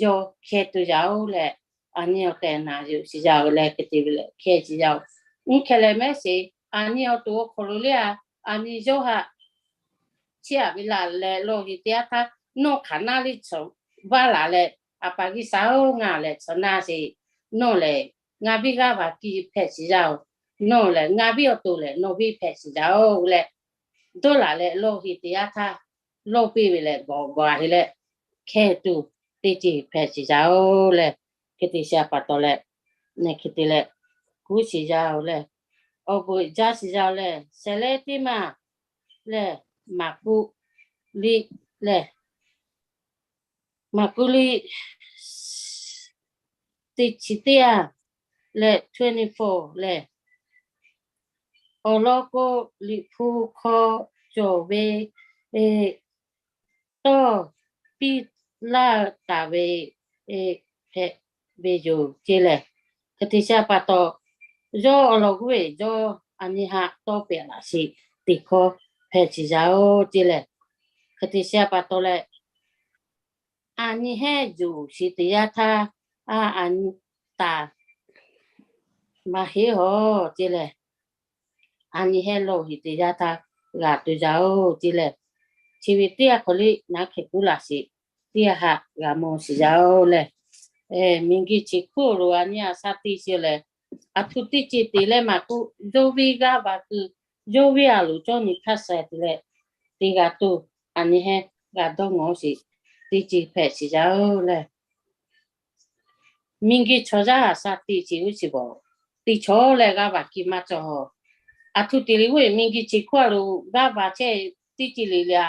yawˇ hkeh tuˬ yaˇ-oˬ leh, aˬ nyi awˬ tehˬ naˬ yuˬ sheˍ yaˇ-oˬ leh hk'e te ve leh hkeh sheˍ yaˇ-oˬ. Nyi hkeh leh mehˉ sheˍ, aˬ nyi awˬ to awˬ hk'aw lo le a, aˬ nyi yawˇ haꞈ chiˇ aꞈ ve laˬ leh lawˬ heˍ teˇ yanˇ htaˇ, nawˬ hk'aˬ naˉ le tcuhˍ vaˇ laˬ leh, A pa G'uiˬsha-oˬ, ngaˬ lehˬ tcuhˍ naˇ sheˍ, nawˬ lehˬ ngaˬ viˇ g'aˇ va kiˇ hpehꞈ shiˍ yaˇ-oˬ. Nawˬ lehˬ ngaˬ viˇ awˬ to lehˬ nawˬ viˇ hpehꞈ shiˍ yaˇ-oˬ leh, dawˇ laˬ leh lawˇ heˍ teˇ yanˇ htaˇ, lawˇ piˇ ve lehˬ gawˬ gawˬ heˍ leh, hkehˇ tuˬ teˇ ceuˬ hpehꞈ shiˍ yaˇ-oˬ leh, hk'e te shiˍ pa taw leh, neˬ hk'e te leh kuˉ shiˍ yaˇ-oˬ leh, awˬ bon jaˇ shiˍ yaˇ-oˬ leh, shehˍ lehˉ teˇ maˬ lehˬ, maˍ kuˆ liˇ lehˬ, maˍ kuˆ liˇ teˇ chi teˇ yanˇ leh twenty four lehˬ, awˬ lawn k'o, Liꞈ hpu hk'aw cawˬ ve tawˇ piˇ laˇ taˍ ve hpehꞈ ve yoˬ ce lehˬ, hk'e te shiˍ pa taw, yawˇ awˬ lawn g'uˇ ve yawˇ a nyi haꞈ tawˇ pehˍ laꞈ sheˍ teˇ hkawˇ hpehꞈ shiˍ yaˇ-oˬ ce lehˬ, hk'e te shiˍ pa taw leh, a nyi hehnˇ yuˬ shiˍ teˇ yanˇ htaˇ, a, a nyi taˍ maˇ heˆ-oˬ ce lehˬ, a nyi hehnˇ lawˇ heˍ teˇ yanˇ htaˇ g'a tuˬ yaˇ-oˬ ce lehˬ, chi ve teˇ yanˇ hk'aw liˇ naˉ hk'e kuˉ laˬ sheˍ, teˇ yanˇ haꞈ g'a mawˬ shiˍ yaˇ-oˬ leh, miˬguiˬ chi hk'oˆ lo a nyi a sha teˇ chi lehˬ, aˬ htoꞈ teˇ ceuˬ te leh maˍ k'oˆ, yawˇ viˇ g'aˇ va kuiˬ, yawˇ viˇ a loˍ cawˇ nyi hk'aˇ suh te leh, teˇ g'aˇ toˇ a nyi hehnˇ g'a dawˇ ngawˬ sheˍ, teˇ ceuˬ hpehꞈ shiˍ yaˇ-oˬ leh, miˬguiˬ chaw yaˇ a sha teˇ chi g'uˇ chi bawˬ, teˇ chaw leh g'aˇ va kiˇ maˇ cawˬ-oˬ. Aˬ htoꞈ te leh g'uˇ ve miˬguiˬ chi hk'oˆ a lo g'aˇ va chehˇ teˇ ceuˬ le le a,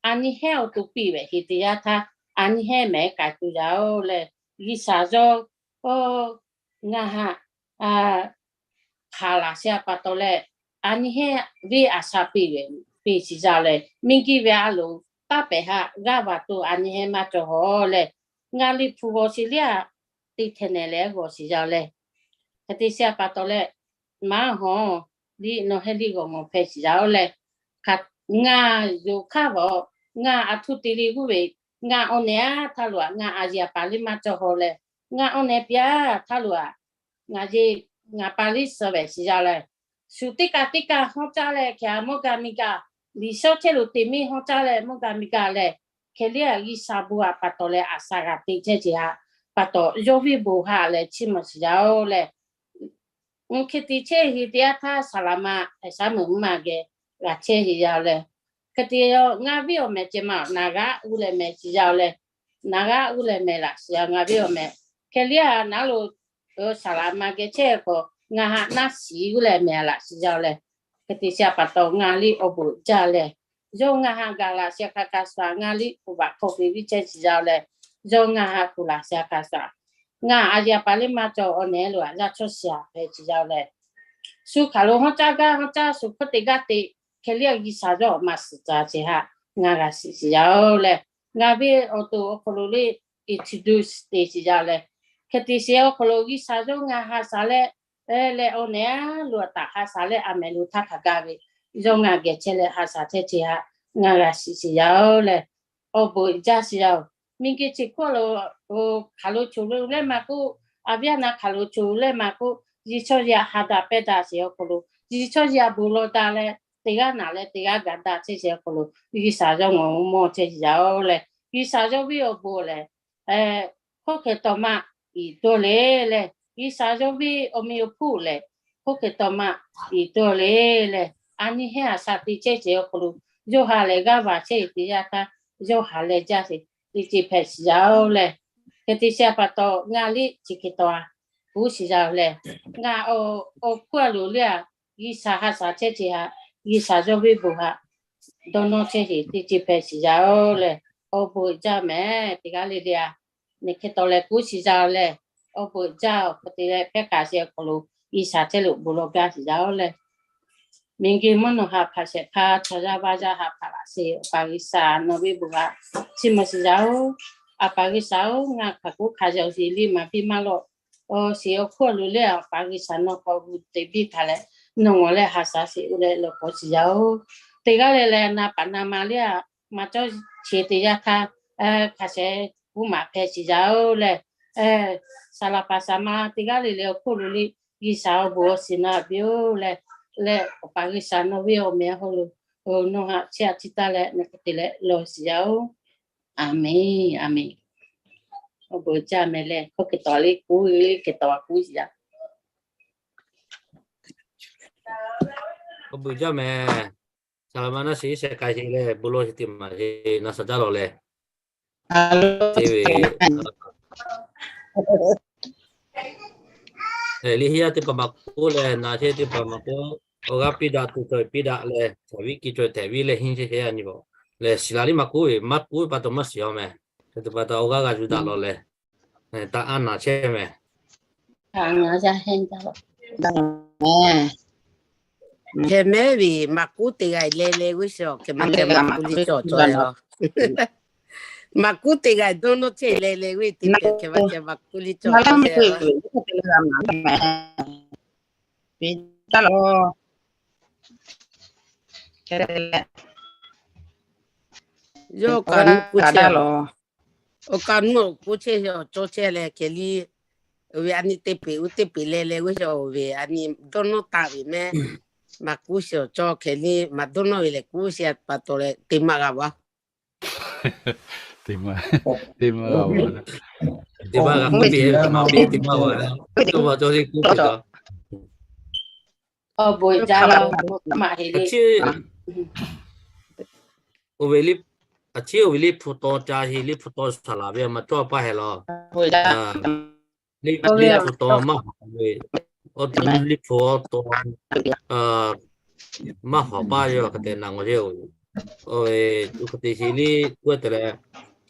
a nyi hehnˇ awˬ to piˇ ve heˍ teˇ yanˇ htaˇ, a nyi hehnˇ mehˍ k'ai tuˬ yaˇ-oˬ leh, G'uiˬsha yawˇ ngaˬ haꞈ hk'aˬ laˬ shehˍ pa taw leh, a nyi hehnˇ venˇ a sha piˇ ve, piˇ shiˍ yaˇ leh, miˬguiˬ ve a loˍ taˇ pehˍ haꞈ g'aˇ va to a nyi hehnˇ maˇ cawˬ hawˬ leh, ngaˬ liꞈ hpu g'awˬ shiˍ liˇ a, teˇ htehꞈ nehˬ leh g'awˬ shiˍ yaˇ leh, hk'e te shehˍ pa taw leh, maˇ hawˬ liˇ nawˬ hehnˇ liˇ g'awˬ ngawˬ hpehꞈ shiˍ yaˇ-oˬ leh, ngaˬ yonˍ hk'aˇ vaˬ, ngaˬ aˬ htoꞈ te leh g'uˇ ve, ngaˬ awˬ nehˬ a htaˇ loꞈ a, ngaˬ a yeˬ a paˍ liˇ maˇ cawˬ hawˬ leh, ngaˬ awˬ nehˬ piˇ a htaˇ loꞈ a, ngaˬ yeˬ ngaˬ paˍ liˇ suh ve shiˍ yaˇ leh, shu teˇ kaꞈ teˇ kaꞈ hawˉ caˇ leh hk'e a mawˇ gaˇ miˇ gaˇ, liꞈ shawˉ chehˇ lo teꞈ miˇ hawˉ caˇ leh mawˇ gaˇ miˇ gaˇ leh, hk'e liˇ a G'uiˬsha bon a pa taw leh a sha g'a teꞈ chehˇ ce haꞈ pa taw, yawˇ viˇ bon haꞈ leh chiˇ mvuh shiˍ yaˇ-oˬ leh, mvuhˇ hk'e te chehˇ heˍ teˇ yanˇ htaˇ saˍ laˍ ma hpehꞈ shaˉ meuꞈ mvuhˇ ma geh g'a chehˇ heˍ yaˇ-oˬ leh, hk'e te ngaˬ viˇ awˬ mehˍ ceh ma naˍ g'aˇ g'uˇ leh mehˍ shiˍ yaˇ-oˬ leh, naˍ g'aˇ g'uˇ leh mehˍ laꞈ shiˍ yaˇ ngaˬ viˇ awˬ mehˍ, hk'e liˇ a naˉ lo saˍ laˍ ma geh chehˇ k'o, ngaˬ haꞈ naˉ shiˍ g'uˇ leh mehˍ laꞈ shiˍ yaˇ-oˬ leh, hk'e te shehˍ pa taw ngaˬ liˇ awˬ bon jaˇ leh, yawˇ ngaˬ haꞈ gaˬ laꞈ shehˍ hk'a kaꞈ sha ngaˬ liˇ hpu baꞈ hk'aw ve viˇ chehˇ shiˍ yaˇ-oˬ leh, yawˇ ngaˬ haꞈ kuˬ laꞈ shehˍ hk'a kaꞈ sha, ngaˬ a yeˬ a paˍ liˇ maˇ cawˬ awˬ nehˬ loꞈ a yaˇ chaw shiˍ a hpehꞈ shiˍ yaˇ-oˬ leh, shu hk'aˬ lo hawˉ caˇ gaˇ hawˉ caˇ shu hk'oˆ teꞈ gaˇ teꞈ, hk'e liˇ a G'uiˬsha yawˇ maˇ suhˍ ca ce haꞈ ngaˬ g'a shiˍ shiˍ yaˇ-oˬ leh, ngaˬ viˇ awˬ to awˬ hk'aw lo liˇ introduce te shiˍ yaˇ-oˬ leh, hk'e te shehˍ awˬ hk'aw lo G'uiˬsha yawˇ ngaˬ haꞈ sha leh, leh awˬ nehˬ a loꞈ a taꞈ haꞈ sha leh a mehˍ lo htaˇ hk'a gaˇ ve, yawˇ ngaˬ geh chehˇ leh haꞈ sha chehˇ ce haꞈ ngaˬ g'a shiˍ shiˍ yaˇ-oˬ leh, awˬ bon jaˇ shiˍ yaˇ-oˬ. Miˬguiˬ chi hk'oˆ lo hk'aˬ lo choˬ lo leh maˇ k'oˆ, a viˉ a naˍ hk'aˬ lo choˬ leh maˇ k'oˆ, yiˬ chaw yaˇ haꞈ daꞈ pehˇ daꞈ sheˍ awˬ hk'aw lo, yiˬ chaw yaˇ bon lawˬ daꞈ leh teˇ g'aˇ naˍ leh teˇ g'aˇ gaˬ daꞈ chehˇ sheˍ awˬ hk'aw lo, G'uiˬsha yawˇ ngaˬ hui mawˬ chehˇ shiˍ yaˇ-oˬ leh, G'uiˬsha yawˇ viˇ awˬ bon lehˬ, hk'oˆ hk'e taw maˇ iˍ dawˇ le leh, G'uiˬsha yawˇ viˇ awˬ meh awˬ hponˇ lehˬ, hk'oˆ hk'e taw maˇ iˍ dawˇ le leh, a nyi hehnˇ a sha te chehˇ sheˍ awˬ hk'aw lo, yawˇ haꞈ leh g'aˇ va chehˇ teˇ yanˇ htaˇ, yawˇ haꞈ leh jaˇ sheˍ teˇ ceuˬ hpehꞈ shiˍ yaˇ-oˬ leh, hk'e te shehˍ pa taw ngaˬ liˇ chi hk'e taw a kuˉ shiˍ yaˇ-oˬ leh, ngaˬ awˬ hkuˇ a loˍ liˇ a, G'uiˬsha haꞈ sha chehˇ ce haꞈ, G'uiˬsha yawˇ viˇ bon haꞈ dawˇ nawˇ chehˇ sheˍ teˇ ceuˬ hpehꞈ shiˍ yaˇ-oˬ leh, awˬ bon jaˇ mehˍ teˇ g'aˇ le le a, neˬ hk'e taw leh kuˉ shiˍ yaˇ-oˬ leh, awˬ bon jaˇ-oˬ hk'e te leh hpehˇ k'ai sheˍ awˬ hk'aw lo, G'uiˬsha chehˇ lo bon lawˬ gaˇ shiˍ yaˇ-oˬ leh, miˬguiˬ mvuhˇ naw haꞈ hpaˍ shehˍ hpaˇ chaw yaˇ vaˇ yaˇ haꞈ hpaˍ laꞈ sheˍ, Awˬ pa G'uiˬsha nawˬ viˇ bon haꞈ chiˇ mvuh shiˍ yaˇ-oˬ. Awˬ pa G'uiˬsha-oˬ, ngaˬ hk'aˬ k'oˆ hk'a yawˬ sheˍ liˇ maˍ piˇ maˇ lawꞈ sheˍ awˬ hkuˇ a loˍ leh, Awˬ pa G'uiˬsha nawˬ k'awꞈ gu teꞈ biˇ htaꞈ leh, nawˬ ngawˬ leh haꞈ sha sheˍ-oˬ leh lawˬ k'awꞈ shiˍ yaˇ-oˬ. Teˇ g'aˇ le le naˍ paˍ naˍ ma liˇ a, maˇ cawˇ sheˍ teˇ yanˇ htaˇ, hk'a shehˍ kuˉ maˍ hpehꞈ shiˍ yaˇ-oˬ leh, saˍ laˍ paˍ saˍ ma teˇ g'aˇ le le awˬ hkuˇ a loˍ liˇ G'uiˬsha awˬ bon awˬ shiˍ naˍ piˇ-oˬ leh, leh Awˬ pa G'uiˬsha nawˬ viˇ awˬ meh a hawˉ lo, nawˬ haꞈ chiˇ a chiˇ taˇ leh nawˬ hk'e te leh lawˬ shiˍ yaˇ-oˬ. Aˬmenˍ, aˬmenˍ. Awˬ bon jaˇ mehˍ leh, hkawˇ kehˬ tawˍ le kuˉ le kehˬ tawˍ kuˉ yaˇ. Awˬ bon jaˇ mehˍ. Saˍ laˍ ma naˆ shiˍ iˉ shehˍ k'ai sheˍ leh, bon lawˇ sheˍ teˇ maˬ sheˍ na shaˍ jaˇ lawˬ leh, te ve liꞈ henˇ yaˇ teˇ hpaˍ maꞈ k'oˆ leh, na chehˇ teˇ hpaˍ maꞈ k'oˆ, awˬ g'aˇ piˇ daꞈ tuˬ cawˬ piˇ daꞈ leh, caˍ viˉ ki cawˬ tehꞈ viˉ leh henˇ chehˇ chehˇ a nyi bawˬ lehˬ, shiˍ laˬ liˇ maꞈ k'oˆ ve maˇ k'oˆ ve pa taw maˇ shiˍ a mehˍ. Hk'e te pa taw awˬ g'aˇ g'a yuˬ daꞈ lawˬ leh, taˇ anˇ naˍ chehˇ mehˍ. Hk'e mehˉ ve maꞈ k'oˆ teˇ g'aˇ leh leh g'uˇ shawˍ hk'e maˇ k'oˆ liˇ cawˬ cawˬ e a. Maꞈ k'oˆ teˇ g'aˇ dawˇ nawˇ chehˇ leh leh g'uˇ teˇ hk'e maˇ k'oˆ liˇ cawˬ cawˬ e a. Yawˇ kaꞈ nuˇ k'oˆ chehˇ a. Awˬ kaꞈ nuˇ awˬ k'oˆ chehˇ, awˬ cawˇ chehˇ leh hk'e liˇ, oˇ ve a nyi teˇ peꞈ uˉ teˇ peꞈ leh leh g'uˇ shawˍ oˇ ve a nyi dawˇ nawˇ taˍ ve mehˉ. Maꞈ k'oˆ sheˍ awˬ cawˇ hk'e liˇ maꞈ dawˇ nawˇ ve lehˬ k'oˆ sheˍ pa taw leh te maˇ g'a va. Te maˇ, te maˇ g'a va. Te maˇ g'a k'oˆ piˇ, maˇ piˇ te maˇ g'a. Teˇ maˬ cawˇ teˇ k'oˆ piˇ a. Awˬ bon jaˇ lawˬ, maꞈ heˍ le. Oˇ ve liˇ, a ciˉ oˇ ve liˇ hpu taw ca heˍ, liˇ hpu taw saˍ laˍ ve maˇ cawˇ paˇ heˍ lawˬ. Liˇ hpu taw maˇ hawˍ ve, awˬ liˇ hpu awˬ taw maˇ hawˍ paˇ yoˬ hk'e te na ngawˬ heˆ oˬ. Oˇ ve, oˇ hk'e te sheˍ liˇ k'oˆ te leh,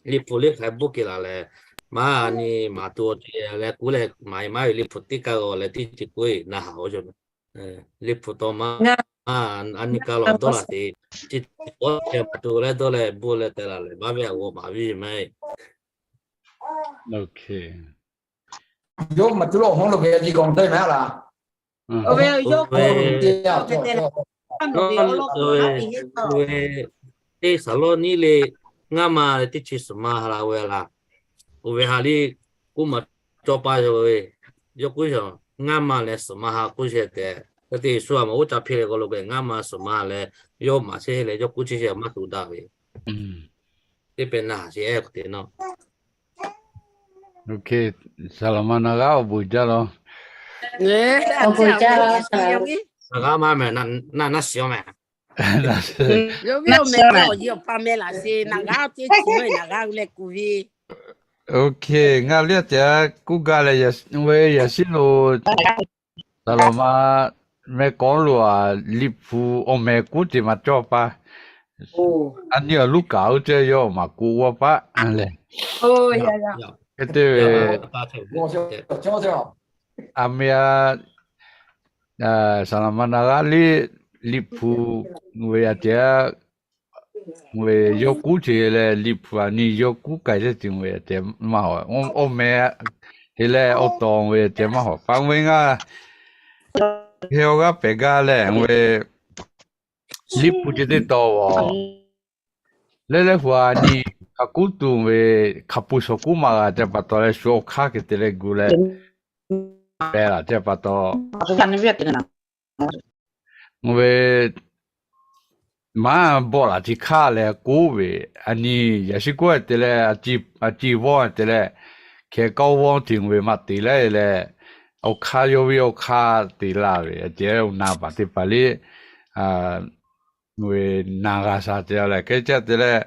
liˇ hpu liˇ hk'ai bvuhˇ keˬ laˬ leh, maˇ a nyi maˍ tuˬ awˬ te leh k'oˆ leh maˍ e maˇ ve liˇ hpu teˇ kaˇ g'aw leh teˇ ceuˬ k'oˆ e na haˍ oˬ. Liˇ hpu taw maˇ a nyi kaˇ lawˬ dawˇ laˬ te, chi teˇ pawˆ te maˍ tuˬ leh dawˇ leh bvuhˇ leh te laˬ leh maˇ ve a g'aw maˍ ve maˇ e. Yawˇ maˬ tuˬ lawˬ hawˉ lo ve a jiˇ gawˬ te mehˍ a laˬ. Oˇ ve, teˇ saˍ lawˇ niˉ le, ngaˇ ma leh teˇ chi suhˍ ma ha la ve laˬ. Oˇ ve ha liˇ k'oˆ maˬ cawˇ paˇ yoˬ ve. Yawˇ k'oˆ shaˍ, ngaˇ ma leh suhˍ ma ha k'oˆ sheˍ tehꞈ, hk'e te Yeˍsuˆ a maˬ oˇ ca hpiˇ leh k'aw lo k'o ngaˇ ma suhˍ ma leh, yawˇ maˍ sheˍ leh yawˇ k'oˆ chi sheˍ maˇ tuˬ daꞈ ve. Teˇ pehˍ na sheˍ ehˉ hk'e te na. Saˍ laˍ ma na g'aˇ awˬ bon jaˇ lawˬ. Na g'aˇ maˇ mehˍ, na na shiˍ a mehˍ. Ngaˇ liˇ a te kuˬ ve. Ngaˇ liˇ a te kuˇ gaˇ leh, ve yaꞈ shiˉ lo, saˍ laˍ ma meh k'awˉ lo a, liꞈ hpu awˬ meh k'oˆ te maˇ cawˇ paˇ. A nyi awˬ Luˉkaꞈ oˇ ceh yawˇ maˍ k'oˆ g'awˇ paˆ lehˬ, hk'e te ve, a meh a, saˍ laˍ ma na g'aˇ liˇ, liꞈ hpu, ve a te, ve yawˇ k'uˉ ce leh liꞈ hpu a nyi yawˇ k'uˉ k'ai teˇ ceuˬ ve a te maˇ hawˍ. Awˬ meh te leh awˬ taw ve a te maˇ hawˍ. Paˍ ve ngaˇ heh awˬ g'aˇ pehꞈ gaˇ leh ve liꞈ hpu ce teˇ taw a leh leh hu a nyi hk'a k'uˉ tuˬ ve hk'a pui shawˍ k'uˉ maˇ g'a te pa taw leh shu awˬ hk'aˇ hk'e te leh gu leh pehˍ laˬ te pa taw, ve maˇ bawˆ laˬ ce hk'aˇ leh k'oˆ ve, a nyi yaꞈ shiˉ k'oˆ te leh, a ciˉ vawˇ te leh, hkeh k'aoˉ vawˇ te ve maˇ te leh leh, awˬ hk'aˇ yawˇ ve awˬ hk'aˇ te laˇ ve a ce na paˍ teˇ hpaˍ liˇ ve na g'a sha te leh hk'e ca te leh,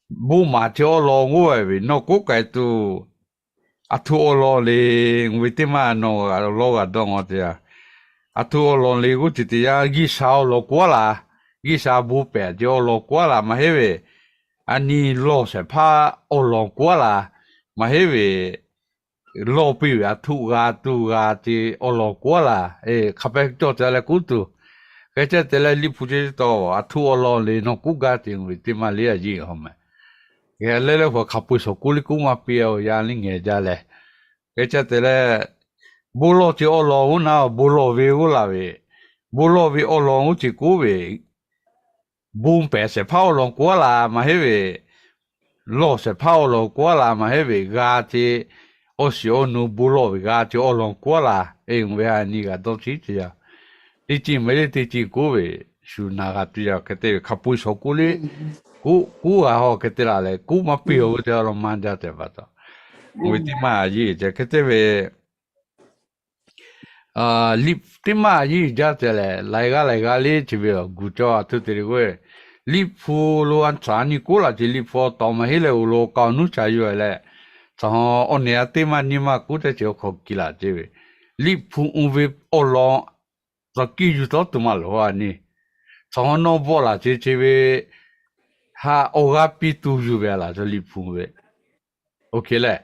bon maˍ ce awˬ lawn g'oˇ ve nawˬ k'oˆ k'ai tuˬ, aˬ htoꞈ awˬ lawn le, ve teˇ maˇ nawˬ lawˇ g'a dawˇ ngaw te a. Aˬ htoꞈ awˬ lawn le g'oˇ ce teˇ yanˇ G'uiˬsha awˬ lawn k'oˆ laˬ, G'uiˬsha bon pehˍ ce awˬ lawn k'oˆ laˬ maˇ heˆ ve, a nyi lawˬ shehˍ hpaˇ awˬ lawn k'oˆ laˬ maˇ heˆ ve, lawˬ piˇ ve aˬ htoꞈ g'a tuˬ g'a ce awˬ lawn k'oˆ laˬ, hk'a pehˇ cawˬ te leh k'oˆ tuˬ, hk'e ca te leh liꞈ hpu ce taw aˬ htoꞈ awˬ lawn le nawˬ k'oˆ gaˇ te ve teˇ maˇ liˇ a yeˇ a meh. Leh leh hu hk'a pui shawˍ k'oˆ liˇ k'oˆ maˇ piˇ a, yaˇ liˇ ngeh jaˇ leh, hk'e ca te leh, bon lawˬ ce awˬ lawn g'oˇ na, bon lawˬ ve g'oˇ laˬ ve, bon lawˬ ve awˬ lawn g'oˇ ce k'oˆ ve, bon pehˍ shehˍ hpaˇ awˬ lawn k'oˆ laˬ maˇ heˆ ve, lawˬ shehˍ hpaˇ awˬ lawn k'oˆ laˬ maˇ heˆ ve, g'a ce awˬ shiˍ awˬ nu bon lawˬ ve g'a ce awˬ lawn k'oˆ laˬ, e ve a nyi g'a dawˇ ciˉ te a. Teˇ ceuˬ meh le teˇ ceuˬ k'oˆ ve, shu na g'a tuˬ yaˇ hk'e te ve hk'a pui shawˍ k'oˆ le, k'oˆ k'oˆ g'a hawˬ hk'e te laˬ leh k'oˆ maˇ piˇ a ve te a law maˇ jaˇ te pa taw, Oˇ ve teˇ maˇ a yeˇ ca hk'e te ve, Liꞈ teˇ maˇ a yeˇ jaˇ te leh, laiˬ g'aˇ laiˬ g'aˇ le chi ve awˬ gu cawˇ a htoˇ te le k'o, Liꞈ hpu lo a caˍ nyi k'oˆ laˬ ce, Liꞈ hpu awˬ tawˍ maˇ heˆ leh awˬ lawn kaꞈ awˬ nuˉ ca yuˬ leh, caˬ haw awˬ nehˬ a teˇ maˇ nyi maˇ k'oˆ teˇ ceuˬ awˬ hk'aw kiˬ laˬ ce ve, Liꞈ hpu oˇ ve awˬ lawn tcuh kiˇ yuˬ tawˉ tuˬ maˇ loˬ a nyi. Caˬ haw nawˇ bawˆ laˬ ce chi ve, ha awˬ g'aˇ piˇ tuˬ yuˬ ve a laˬ ca Liꞈ hpu ve. OK leh,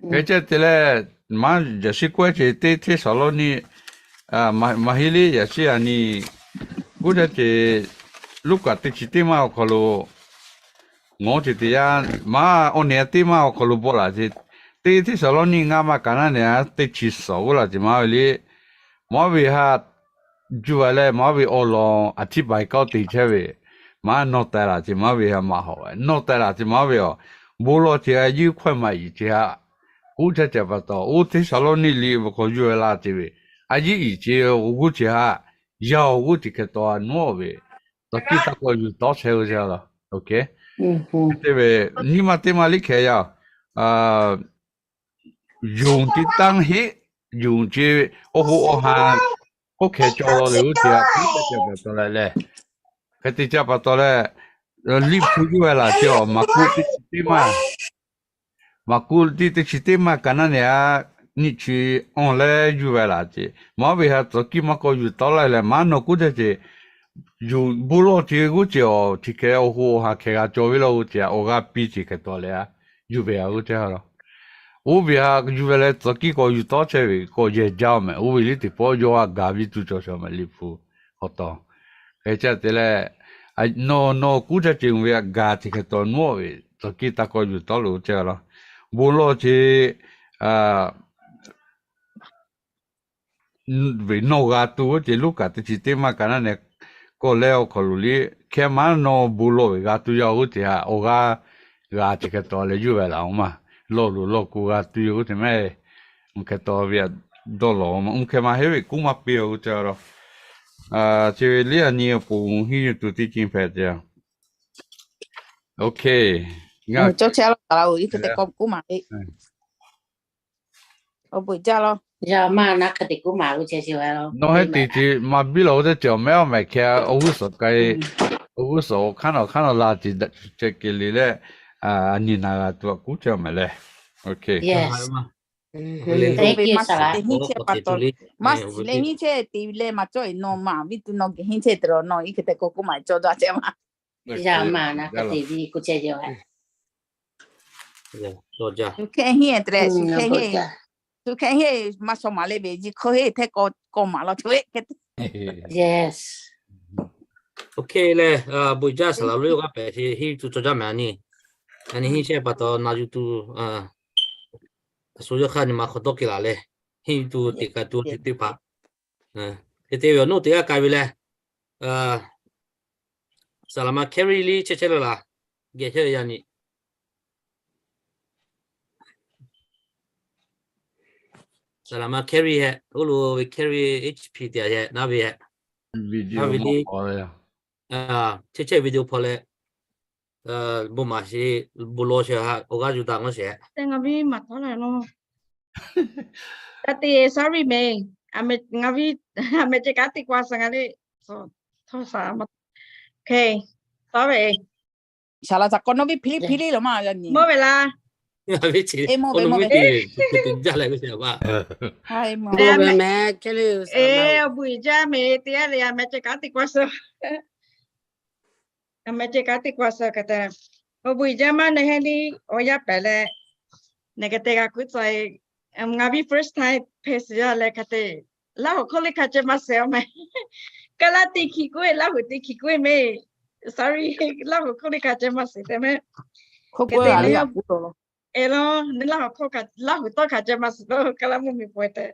hk'e ca te leh, maˇ yaꞈ shiˉ k'oˆ ce teˇ Hteˇsaˍlawˇniˆ, maˇ heˆ le yaꞈ shiˉ a nyi, k'oˆ ca ce, Luˉkaꞈ teˇ chi teˇ maˇ awˬ hk'aw lo ngawˬ ce teˇ yanˇ, maˇ awˬ nehˬ a teˇ maˇ awˬ hk'aw lo bawˆ laˬ ce, teˇ Hteˇsaˍlawˇniˆ ngaˇ maˇ kaꞈ naˉ nehˬ a teˇ chi suhˍ g'uˇ laˬ ce maˇ ve le. Maˇ ve ha juˇ ve leh maˇ ve awˬ lawn a htiˇ paiˍ kawˆ te chehˇ ve, maˇ nawˬ taiˍ laˬ ce maˇ ve ha maˇ hawꞈ ve, nawˬ taiˍ laˬ ce maˇ ve awˬ, bon lawˬ ce a yeˇ hkawehˇ maˇ iˍ ce ha, k'oˆ chehˇ ce pa taw, oˇ Hteˇsaˍlawˇniˆ liꞈ ve k'awꞈ yuˬ ve laˇ ce ve, a yeˇ iˍ ce awˬ g'uˇ ce ha, yaˇ awˬ g'uˇ ce hk'e taw a nawˉ ve, tcuh kiˇ taˇ k'awꞈ yuˬ tawˉ chehˇ ve ce a laˬ. Te ve, nyi ma teˇ maˇ liˇ hkeh yaˇ, yonˍ ce tanˇ heˆ, yonˍ ce awˬ hoꞈ awˬ ha k'oˆ hkeh cawˬ law le oˇ ce a k'oˆ ca pa taw leh leh, hk'e te ca pa taw leh, Liꞈ hpu yuˬ ve laˬ ce awˬ maˍ kuˆ teˇ chi teˇ maˇ, maˍ kuˆ teˇ teˇ chi teˇ maˇ kaꞈ naˉ nehˬ a nyiˇ chi awˬ leh yuˬ ve laˬ ce, maˇ ve ha tcuh kiˇ maˇ k'awꞈ yuˬ tawˉ laˇ leh maˇ nawˬ k'oˆ ca ce, yonˍ bon lawˬ ce g'uˇ ce awˬ chi hkeh awˬ hoꞈ awˬ ha hkeh g'a cawˬ ve law oˇ ce a awˬ g'aˇ piˇ ce hk'e taw leh a, yuˬ ve a oˇ ce a laˬ. Oˇ ve ha yuˬ ve leh tcuh kiˇ k'awꞈ yuˬ tawˉ chehˇ ve k'awꞈ yehˬ jaˇ mehˍ. Oˇ ve liˇ teˇ pawˆ yawˇ a gaˬ viˇ tuˬ cawˬ cawˬ mehˍ Liꞈ hpu hk'aw taw. Hk'e ca te leh, nawˬ nawˬ k'oˆ ca ce ve a gaˬ ce hk'e taw nawˉ ve tcuh kiˇ taˇ k'awꞈ yuˬ tawˉ lo ce a laˬ. Bon lawˬ ce ve nawˬ g'a tuˬ oˇ ce Luˉkaꞈ teˇ chi teˇ maˇ kaꞈ naˉ nehˬ k'awꞈ leh awˬ hk'aw lo liˇ hkeh maˇ nawˬ bon lawˬ ve g'a tuˬ yaˇ oˇ ce ha awˬ g'aˇ g'a ce hk'e taw leh yuˬ ve laˬ oˇ maˇ, lawˬ loˬ lawˬ k'o g'a tuˬ oˇ ce mehˍ. Mvuhˇ hkeh taw ve a dawˇ lawˬ oˇ maˇ, mvuhˇ hkeh maˇ heˆ ve k'oˆ maˇ piˇ oˇ ce a laˬ. Chi ve liˇ a nyi awˬ pon hiˉ yuˬ tuˬ teˇ ceuˬ hpehꞈ ce. OK. Cawˇ chehˇ a laˇ, iˉ hk'e te k'awꞈ k'oˆ maˍ e. Awˬ bon jaˇ law. Nawˬ heh te ce maˇ biˇ law oˇ teˇ ceuˬ awˬ mehˉ awˬ mehˍ hkeh awˬ g'uˇ suhˍ k'ai, awˬ g'uˇ suhˍ awˬ hk'aˇ nawˬ hk'aˇ nawˬ la ce daꞈ ce kehˬ le leh, a nyi na g'a tuˬ a k'oˆ ce mehˍ leh. OK. Maˇ shiˍ leh henˇ chehˇ pa taw, maˇ shiˍ leh henˇ chehˇ te leh maˇ cawˇ e nawˬ maˍ viˇ tuˬ nawˬ geh henˇ chehˇ te lawˬ nawˬ iˉ hk'e te k'awꞈ k'oˆ maˍ cawˇ jaˇ ce maˇ. Shu hkehˇ henˇ te leh, shu hkehˇ henˇ, shu hkehˇ henˇ maˇ shaw maˍ leh ve ji hk'e henˇ hteˇ k'awꞈ k'awꞈ maˍ law ce ve. Yes. OK leh, bon jaˇ saˍ laˍ lo g'aˇ pehˍ ce henˇ tuˬ cawˇ jaˇ mehˍ a nyi. A nyi henˇ chehˇ pa taw na yuˬ tuˬ, a shu yawˇ hk'aˇ nyi ma hk'aw dawˇ kehˬ laˬ leh, henˇ tuˬ teꞈ ka tuˬ teˇ teˇ hpaˍ hk'e te ve awˬ nuˇ teˇ g'aˇ k'ai ve leh, saˍ laˍ ma Carry liˇ chehˇ chehˇ le laˬ, geh chehˇ le yaˇ nyi. Saˍ laˍ ma Carry heh, oˇ lo ve Carry H P te a heh naˉ ve heh, naˉ ve liˇ, chehˇ chehˇ video hpaw leh, bon maˍ sheˍ, bon lawˬ sheˍ ha awˬ g'aˇ yuˬ daꞈ mawˇ sheˍ. Ngaˬ viˉ maˍ tawˉ la law. Ka te sorry mehˍ. Ngaˬ viˉ, a meh ceh kaˉ teˇ k'oˆ a suh ngaˬ le, htawˇ sa ma, OK, sorry. Saˍ laˍ caꞈ k'awꞈ nawˬ viˉ hpiˇ liˇ hpiˇ liˇ lawˬ maˇ yaˇ nyi mawˇ ve laˇ. Mawˇ ve mawˇ ve. Awˬ bon uiˍ jaˇ mehˍ, teˇ g'aˇ le a meh ceh kaˉ teˇ k'oˆ a suh a meh ceh kaˉ teˇ k'oˆ a suh hk'e te, awˬ bon uiˍ jaˇ maˇ ne heˆ liˇ awˬ yanˇ pehˍ leh, ne hk'e te g'a kuˉ tcuh e. Ngaˬ viˉ first time hpehꞈ suhˍ yaˇ leh hk'e te, Laˇ huˍ hkawˇ liˇ hk'a ceh maˇ suhˍ a meh. Kaˇ laˇ teˇ hkiˬ k'oˆ e, Laˇ huˍ teˇ hkiˬ k'oˆ e meh. Sorry, Laˇ huˍ hkawˇ liˇ hk'a ceh maˇ suhˍ te meh. Hk'e te leh, e lawˬ, ne Laˇ huˍ hkawˇ, Laˇ huˍ tawˇ hk'a ceh maˇ suhˍ lo kaˇ laˇ mvuhˇ miˬ pawehˇ tehꞈ.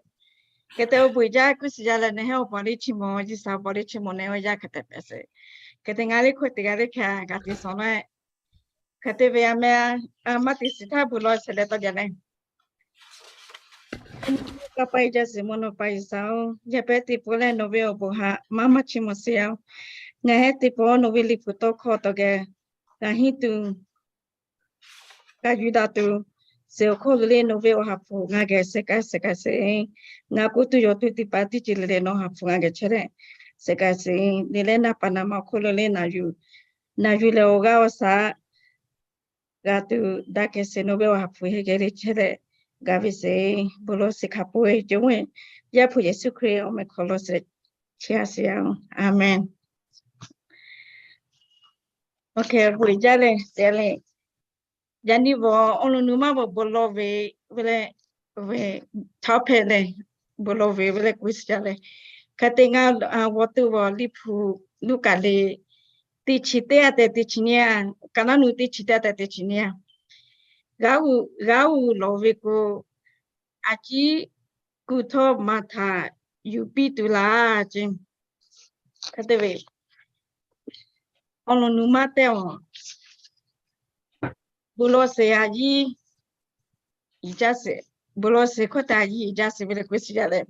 Hk'e te awˬ bon uiˍ jaˇ kuˉ suhˍ yaˇ leh ne heˆ awˬ paw liˇ chi mawˬ, G'uiˬsha awˬ paw liˇ chi mawˬ ne awˬ yanˇ hk'e te hpehꞈ suhˍ. Hk'e te ngaˬ liˇ hkawˇ teˇ g'aˇ liˇ hk'a g'a te shawˍ leh, hk'e te ve a meh, maˇ te shiˍ htaˇ bon lawˬ sheˍ leh tawˇ jaˇ leh, Ka pa e jaˇ shiˍ mawˇ nawˬ pa G'uiˬsha-oˬ, yaˇ pehˉ teˇ pawˆ leh nawˬ ve awˬ bon haꞈ maˇ maˇ chi mawˬ sheˍ-oˬ. Ngaˬ heh teˇ pawˆ nawˬ ve liꞈ hpu tawˇ hkawˇ tawˇ geh g'a henˇ tuˬ, g'a yuˬ daꞈ tuˬ, suhˍ awˬ hk'oˆ lo le nawˬ ve awˬ ha hpu ngaˬ geh suhˍ kaꞈ suhˍ kaꞈ suhˍ-e. Ngaˬ k'oˆ tuˬ yawˬ tuˬ teˇ hpaˍ teˇ ceuˬ le le nawˬ ha hpu ngaˬ geh chehˇ leh suhˍ kaꞈ suhˍ-e. Liꞈ leh naˇ paˍ naˍ ma awˬ hk'oˆ lo le naˬ yuˬ, naˬ yuˬ leh awˬ g'aˇ awˬ saˍ g'a tuˬ daꞈ kehˬ suhˍ nawˬ ve awˬ ha hpu heˆ geh le chehˇ leh gaˬ ve suhˍ-e. Bon lawˬ suhˍ hk'a peu-eˬ cawˬ ve Yaˇ hpu Yeˍsuˆ Hkriꞈ awˬ meh hk'aw lo suhˍ chehˇ a suhˍ yaˇ-oˬ. Aˍmenˍ. Awˬ hk'e bon jaˇ leh te le, yaꞈ nyi vawˬ awˬ lawn nuˬ maˇ vawˬ bon lawˬ ve, ve leh ve htaꞈ hpehꞈ leh bon lawˬ ve ve leh k'oˆ suhˍ jaˇ leh, hk'e te ngaˬ g'awˬ tuˬ vawˬ Liꞈ hpu Luˉkaꞈ le teˇ chi teˇ a tehꞈ teˇ chi nyiˇ a, Kaˍlaˇ nuˇ teˇ chi teˇ a tehꞈ teˇ chi nyiˇ a, g'a u, g'a u lawˬ ve k'o, a ciˉ kuˬ htawˇ maˍ htaꞈ yuˬ piˇ tuˬ laˇ ce. Hk'e te ve, awˬ lawn nuˬ maˇ tehˇ-oˬ, bon lawˬ suhˍ a ciˉ i jaˇ suhˍ, bon lawˬ suhˍ hkawˇ htaꞈ a ciˉ i jaˇ suhˍ ve leh k'oˆ suhˍ jaˇ leh,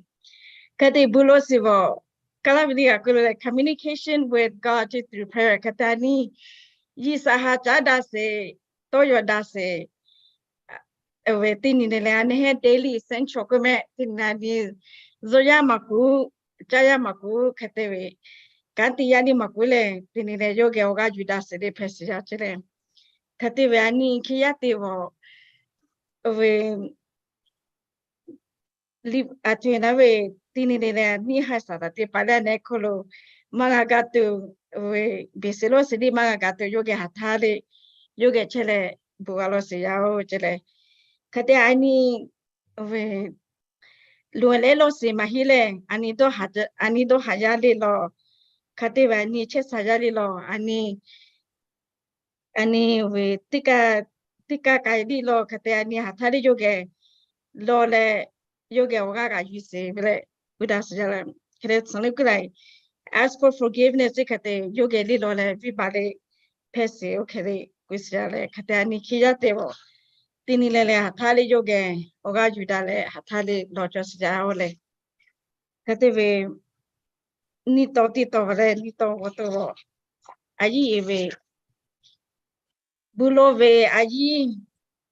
hk'e te bon lawˬ suhˍ vawˬ Kaˍlaˇ ve liˇ g'a k'oˆ lo leh communication with God through prayer. Hk'e te a nyi G'uiˬsha ha caˉ daꞈ suhˍ, tawˇ yaw daꞈ suhˍ ve teˇ nyi le le a nyi heˆ daily essential k'oˆ mehˆ teˇ nyi le a nyi, zuhꞈ yaˇ maˇ k'oˆ, caˇ yaˇ maˇ k'oˆ, hk'e te ve kanˉ te yaˇ liˇ maˇ k'oˆ leh teˇ nyi le yawˇ geh awˬ g'aˇ yuˬ daꞈ suhˍ le hpehꞈ suhˍ jaˇ ce leh, hk'e te ve a nyi hk'e yaˇ te vawˬ ve a tuˬ na ve teˇ nyi le le a nyi ha saˍ taˍ teˇ hpaˍ leh a nehˬ hk'oˆ lo maˇ g'a gaˬ tuˬ ve, beˬ suhˍ lawˇ suhˍ liˇ maˇ g'a gaˬ tuˬ yawˇ geh ha htaˇ le, yawˇ geh chehˇ leh bon g'a lawˬ suhˍ yaˇ-oˬ ce leh, hk'e te a nyi ve loꞈ leh lawˬ suhˍ maˇ heˆ leh, a nyi dawˇ haˍ yaˇ le lawˬ, hk'e te ve a nyi chehˇ sha yaˇ le lawˬ, a nyi a nyi ve teˇ kaˇ, teˇ kaˇ k'ai liˇ lawˬ, hk'e te a nyi ha htaˇ le yawˇ geh lawˬ leh, yawˇ geh awˬ g'aˇ g'a yuˬ suhˍ ve leh, Buddha suhˍ jaˇ leh, hk'e te tcuh le k'oˆ leh, ask for forgiveness hk'e te yawˇ geh liˇ lawˬ leh venˇbaˆ le hpehꞈ suhˍ oˇ hk'e le k'oˆ suhˍ jaˇ leh, hk'e te a nyi hk'e yaˇ te vawˬ teˇ nyi le le ha htaˇ le yawˇ geh awˬ g'aˇ yuˬ daꞈ leh ha htaˇ le lawˬ cawˬ suhˍ jaˇ-oˬ leh, hk'e te ve nyi taw teˇ taw leh nyi taw g'awˬ tuˬ vawˬ a ciˉ e ve bon lawˬ ve a ciˉ,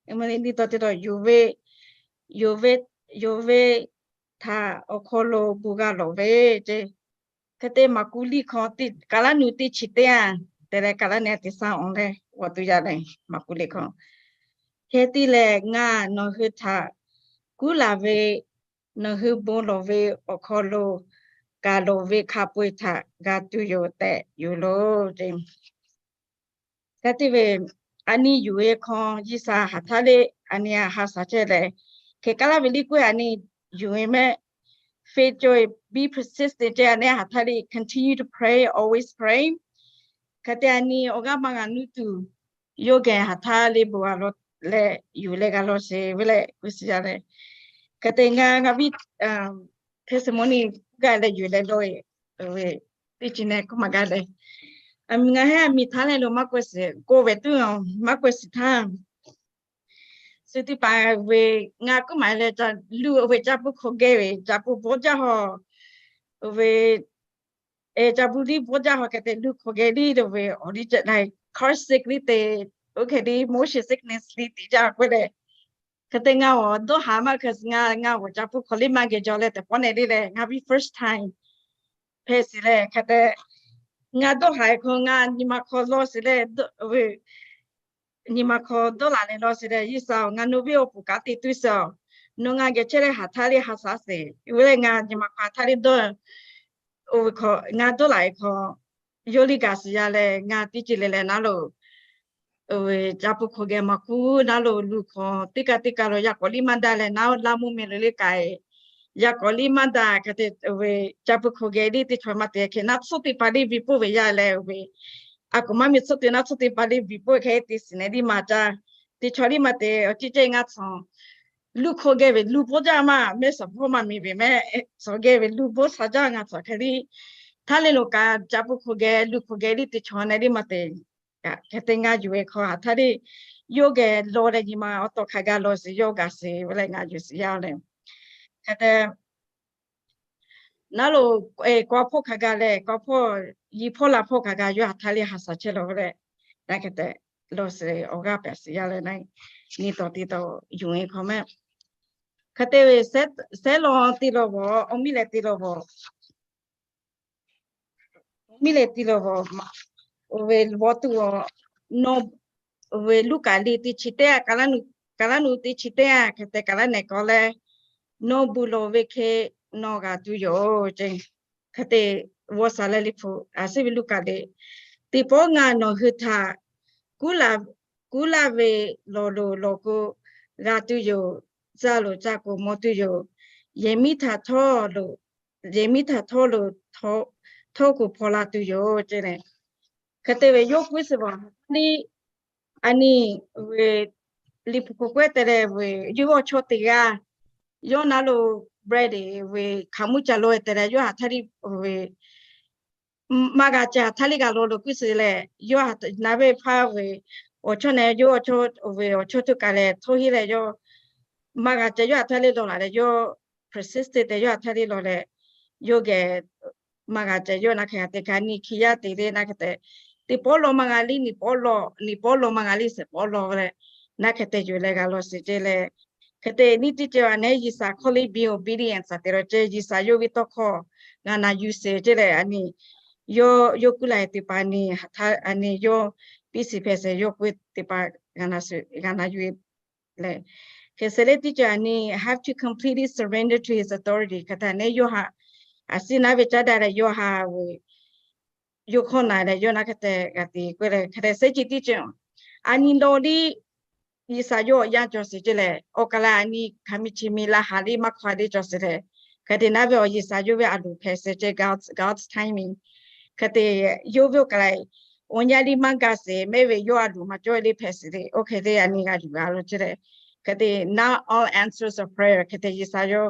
nyi taw teˇ taw yonˍ ve, yonˍ ve, yonˍ ve htaꞈ awˬ hk'aw lo bon g'a lawˬ ve ce. Hk'e te maˍ kuˬ liˇ hkawˇ, Kaˍlaˇ nuˇ teˇ chi teˇ a te leh Kaˍlaˇ nuˇ teˇ saˍ awˬ leh g'awˬ tuˬ yaˇ leh maˍ kuˬ liˇ hkawˇ, hk'e te leh ngaˬ nawˬ hui htaꞈ kuˉ laˬ ve, nawˬ hui bon lawˬ ve awˬ hk'aw lo kaꞈ lawˬ ve hk'a peu-eˬ htaꞈ g'a tuˬ yoˬ tehꞈ yonˍ loˬ ce. Hk'e te ve a nyi yuˬ ve hkawˇ G'uiˬsha ha htaˇ le a nyi a ha shaˍ chehˇ leh, hk'e Kaˍlaˇ ve liˇ k'oˆ a nyi yuˬ ve mehˆ, faith joy, be persistent ce a nyi ha htaˇ le continue to pray, always pray. Hk'e te a nyi awˬ g'aˇ maˇ g'a nuˇ tuˬ yawˇ geh ha htaˇ le bon g'a lawˬ leh yuˬ leh g'a lawˬ sheˍ ve leh k'oˆ suhˍ jaˇ leh, hk'e te ngaˬ ngaˬ viˉ testimony gaˇ leh yuˬ leh lawˬ ve teˇ chi nehˬ k'oˆ maˇ gaˇ leh, ngaˬ heˉ a miˬ htaˇ leh lo maˇ k'oˆ shiˍ k'oˆ ve tuˬ maˇ k'oˆ shiˍ htaˇ, suh teˇ hpaˍ ve ngaˬ k'oˆ maˍ leh, luˬ ve caˇ puˇ hkawˇ geh ve caˇ puˇ bvuhˇ jaˇ haw ve, caˇ puˇ liˇ bvuhˇ jaˇ haw hk'e te luˬ hkawˇ geh liˇ lo ve awˬ liˇ ceh leh car sick liˇ te, oˇ hk'e liˇ motion sickness liˇ te jaˇ k'oˆ leh, hk'e te ngaˬ awˬ dawˇ haˍ maˇ hk'e ngaˬ, ngaˬ awˬ caˇ puˇ hkawˇ liˇ maˇ geh jaw leh teˇ pawˆ nehˬ liˇ leh ngaˬ viˉ first time hpehꞈ sheˍ leh, hk'e te ngaˬ dawˇ haˍ hkawˇ ngaˬ nyi ma hk'aw lawˬ sheˍ leh, nyi ma hk'aw dawˇ laˬ leh lawˬ sheˍ leh, G'uiˬsha-oˬ, ngaˬ nawˬ ve awˬ pon kanˉ te tuˬ sheˍ-oˬ, nawˬ ngaˬ geh chehˇ leh ha htaˇ le ha shaˍ sheˍ ve leh ngaˬ nyi ma hk'aw ha htaˇ le dawˇ, oˇ ve hk'aw ngaˬ dawˇ laˬ ve hk'aw yawˇ liˇ gaˬ suhˍ jaˇ leh ngaˬ teˇ ceuˬ le le naˉ lo caˇ puˇ hkawˇ geh maˇ kuˬ naˉ lo luˬ hkawˇ teˇ kaˇ teˇ kaˇ lo yaꞈ k'awꞈ liˇ maˇ daꞈ leh naˉ laˇ mvuhˇ miˬ lo le k'ai, yaꞈ k'awꞈ liˇ maˇ daꞈ hk'e te ve caˇ puˇ hkawˇ geh liˇ teˇ chaw maˇ te hk'e naˉ tcuhˇ teˇ hpaˍ liˇ viˬ poˆ ve yaˇ leh ve, a k'oˍ maˇ miˬ tcuhˇ te naˉ tcuhˇ teˇ hpaˍ liˇ viˬ poˆ hk'e te shiˍ nehˬ liˇ maˇ caˇ, teˇ chaw liˇ maˇ te awˬ ceuˬ ceh ngaˬ tcuhˇ luˬ hkawˇ geh ve luˬ bvuhˇ jaˇ maˇ mehˆ suhˍ bvuhˇ maˇ miˬ ve mehˆ suhˍ geh ve luˬ bvuhˇ shaˍ jaˇ ngaˬ tcuhˇ hk'e liˇ htaˇ le lo kaꞈ caˇ puˇ hkawˇ geh luˬ hkawˇ geh liˇ teˇ chaw nehˬ liˇ maˇ te. Hk'e te ngaˬ yuˬ ve hk'aw ha htaˇ le yawˇ geh lawˬ leh nyi ma awˬ tawˬ hk'a gaˬ lawˬ sheˍ yawˇ gaˬ sheˍ ve leh ngaˬ yuˬ sheˍ yaˇ leh, hk'e te naˉ lo k'aw hpawˇ hk'a gaˬ leh k'aw hpawˇ, yi hpawˇ la hpawˇ hk'a gaˬ yawˇ ha htaˇ le ha shaˍ chehˇ lawˬ ve leh, hk'e te lawˬ sheˍ awˬ g'aˇ pehꞈ sheˍ yaˇ leh na, nyi tawˍ te tawˍ yuˬ e hk'aw mehˆ. Hk'e te ve sehˉ lawˬ te lawˬ vawˬ, awˬ miˇ leh te lawˬ vawˬ, awˬ miˇ leh te lawˬ vawˬ, oˇ ve vawˬ tuˬ a, nawˬ, oˇ ve Luˉkaꞈ liꞈ teˇ chi teˇ a, Kaˍlaˇ nu teˇ chi teˇ a hk'e te Kaˍlaˇ nehˬ k'awꞈ leh, nawˬ bvuhˬ lawˬ ve hk'e nawˬ g'a tuˬ yoˬ ce. Hk'e te, vawˇ saˍ leh liꞈ hpu a suˉ ve Luˉkaꞈ liꞈ, teˇ pawˆ ngaˬ nawˬ hui htaꞈ kuˉ laˇ ve lawˬ loˍ lawˬ k'o g'a tuˬ yoˬ. Caˇ loˍ caˇ k'o mawˬ tuˬ yoˬ. Yehˬ miˉ htaꞈ htawˇ loˍ, yehˬ miˉ htaꞈ htawˇ loˍ, htawˇ k'o hpaw la tuˬ yoˬ ce leh, hk'e te ve yawˇ k'oˆ suh vaˬ liˇ, a nyi ve liꞈ hpu hk'aw k'oˆ te leh ve, yawˇ ve awˬ chawˇ teˇ g'aˇ, yawˇ naˉ lo bread ve hkaoˍmonˇ ca lo e te leh yawˇ htaꞈ htaˇ liˇ ve maˇ g'a ca htaˇ liˇ g'a lo lo k'oˆ suh leh, yawˇ htaꞈ na ve hpaˇ ve awˬ chawˇ nehˬ yawˇ ve awˬ chawˇ tuˬ kaꞈ leh htawˇ heˆ leh yawˇ maˇ g'a ca yawˇ htaꞈ htaˇ liˇ lawˬ laˬ leh yawˇ persistent te yawˇ htaꞈ htaˇ liˇ lawˬ leh, yawˇ geh maˇ g'a ca yawˇ naˉ hk'e te kaꞈ nyi hki yaˇ te leh naˉ hk'e te, teˇ pawˆ lawˬ maˇ g'a liˇ, nyi pawˆ lawˬ, nyi pawˆ lawˬ maˇ g'a liˇ, suhˍ pawˆ lawˬ leh naˉ hk'e te yuˬ leh g'a lawˬ sheˍ ce leh, hk'e te nyi teˇ ceuˬ a nehˬ G'uiˬsha hkawˇ liˇ being obedient a te lawˬ ce, G'uiˬsha yawˇ ve tawˇ hkawˇ g'a na yuˬ sheˍ ce leh a nyi, yawˇ yawˇ kuˉ la e teˇ hpaˍ nyi htaˇ a nyi yawˇ piˇ shiˍ hpehꞈ sheˍ yawˇ k'oˆ teˇ hpaˍ g'a na yuˬ leh, hk'e sheˍ leh teˇ ceuˬ a nyi have to completely surrender to his authority hk'e te nehˬ yawˇ htaꞈ a shu naˉ ve caˉ daꞈ leh yawˇ htaꞈ ve yawˇ hkawˇ na leh yawˇ naˉ hk'e te g'a te k'oˆ leh hk'e te sheˍ ce teˇ ceuˬ, a nyi lawˬ liˇ G'uiˬsha yawˇ awˬ yanˇ cawˬ sheˍ ce leh awˬ kaˬ la a nyi hk'aˬ miˇ chi miˇ laˇ haˍ liˇ maˇ hkawˇ a liˇ cawˬ sheˍ leh, hk'e te naˉ ve awˬ G'uiˬsha yawˇ ve a loˍ hpehꞈ sheˍ ce, God's, God's timing. Hk'e te yawˇ ve awˬ kaˬ la awˬ yanˇ liˇ maˇ g'a sheˍ mehˆ ve yawˇ a loˍ maˇ cawˬ liˇ hpehꞈ sheˍ le. Oˇ hk'e te a nyi g'a yuˬ g'a lo ce leh, hk'e te not all answers of prayer hk'e te G'uiˬsha yawˇ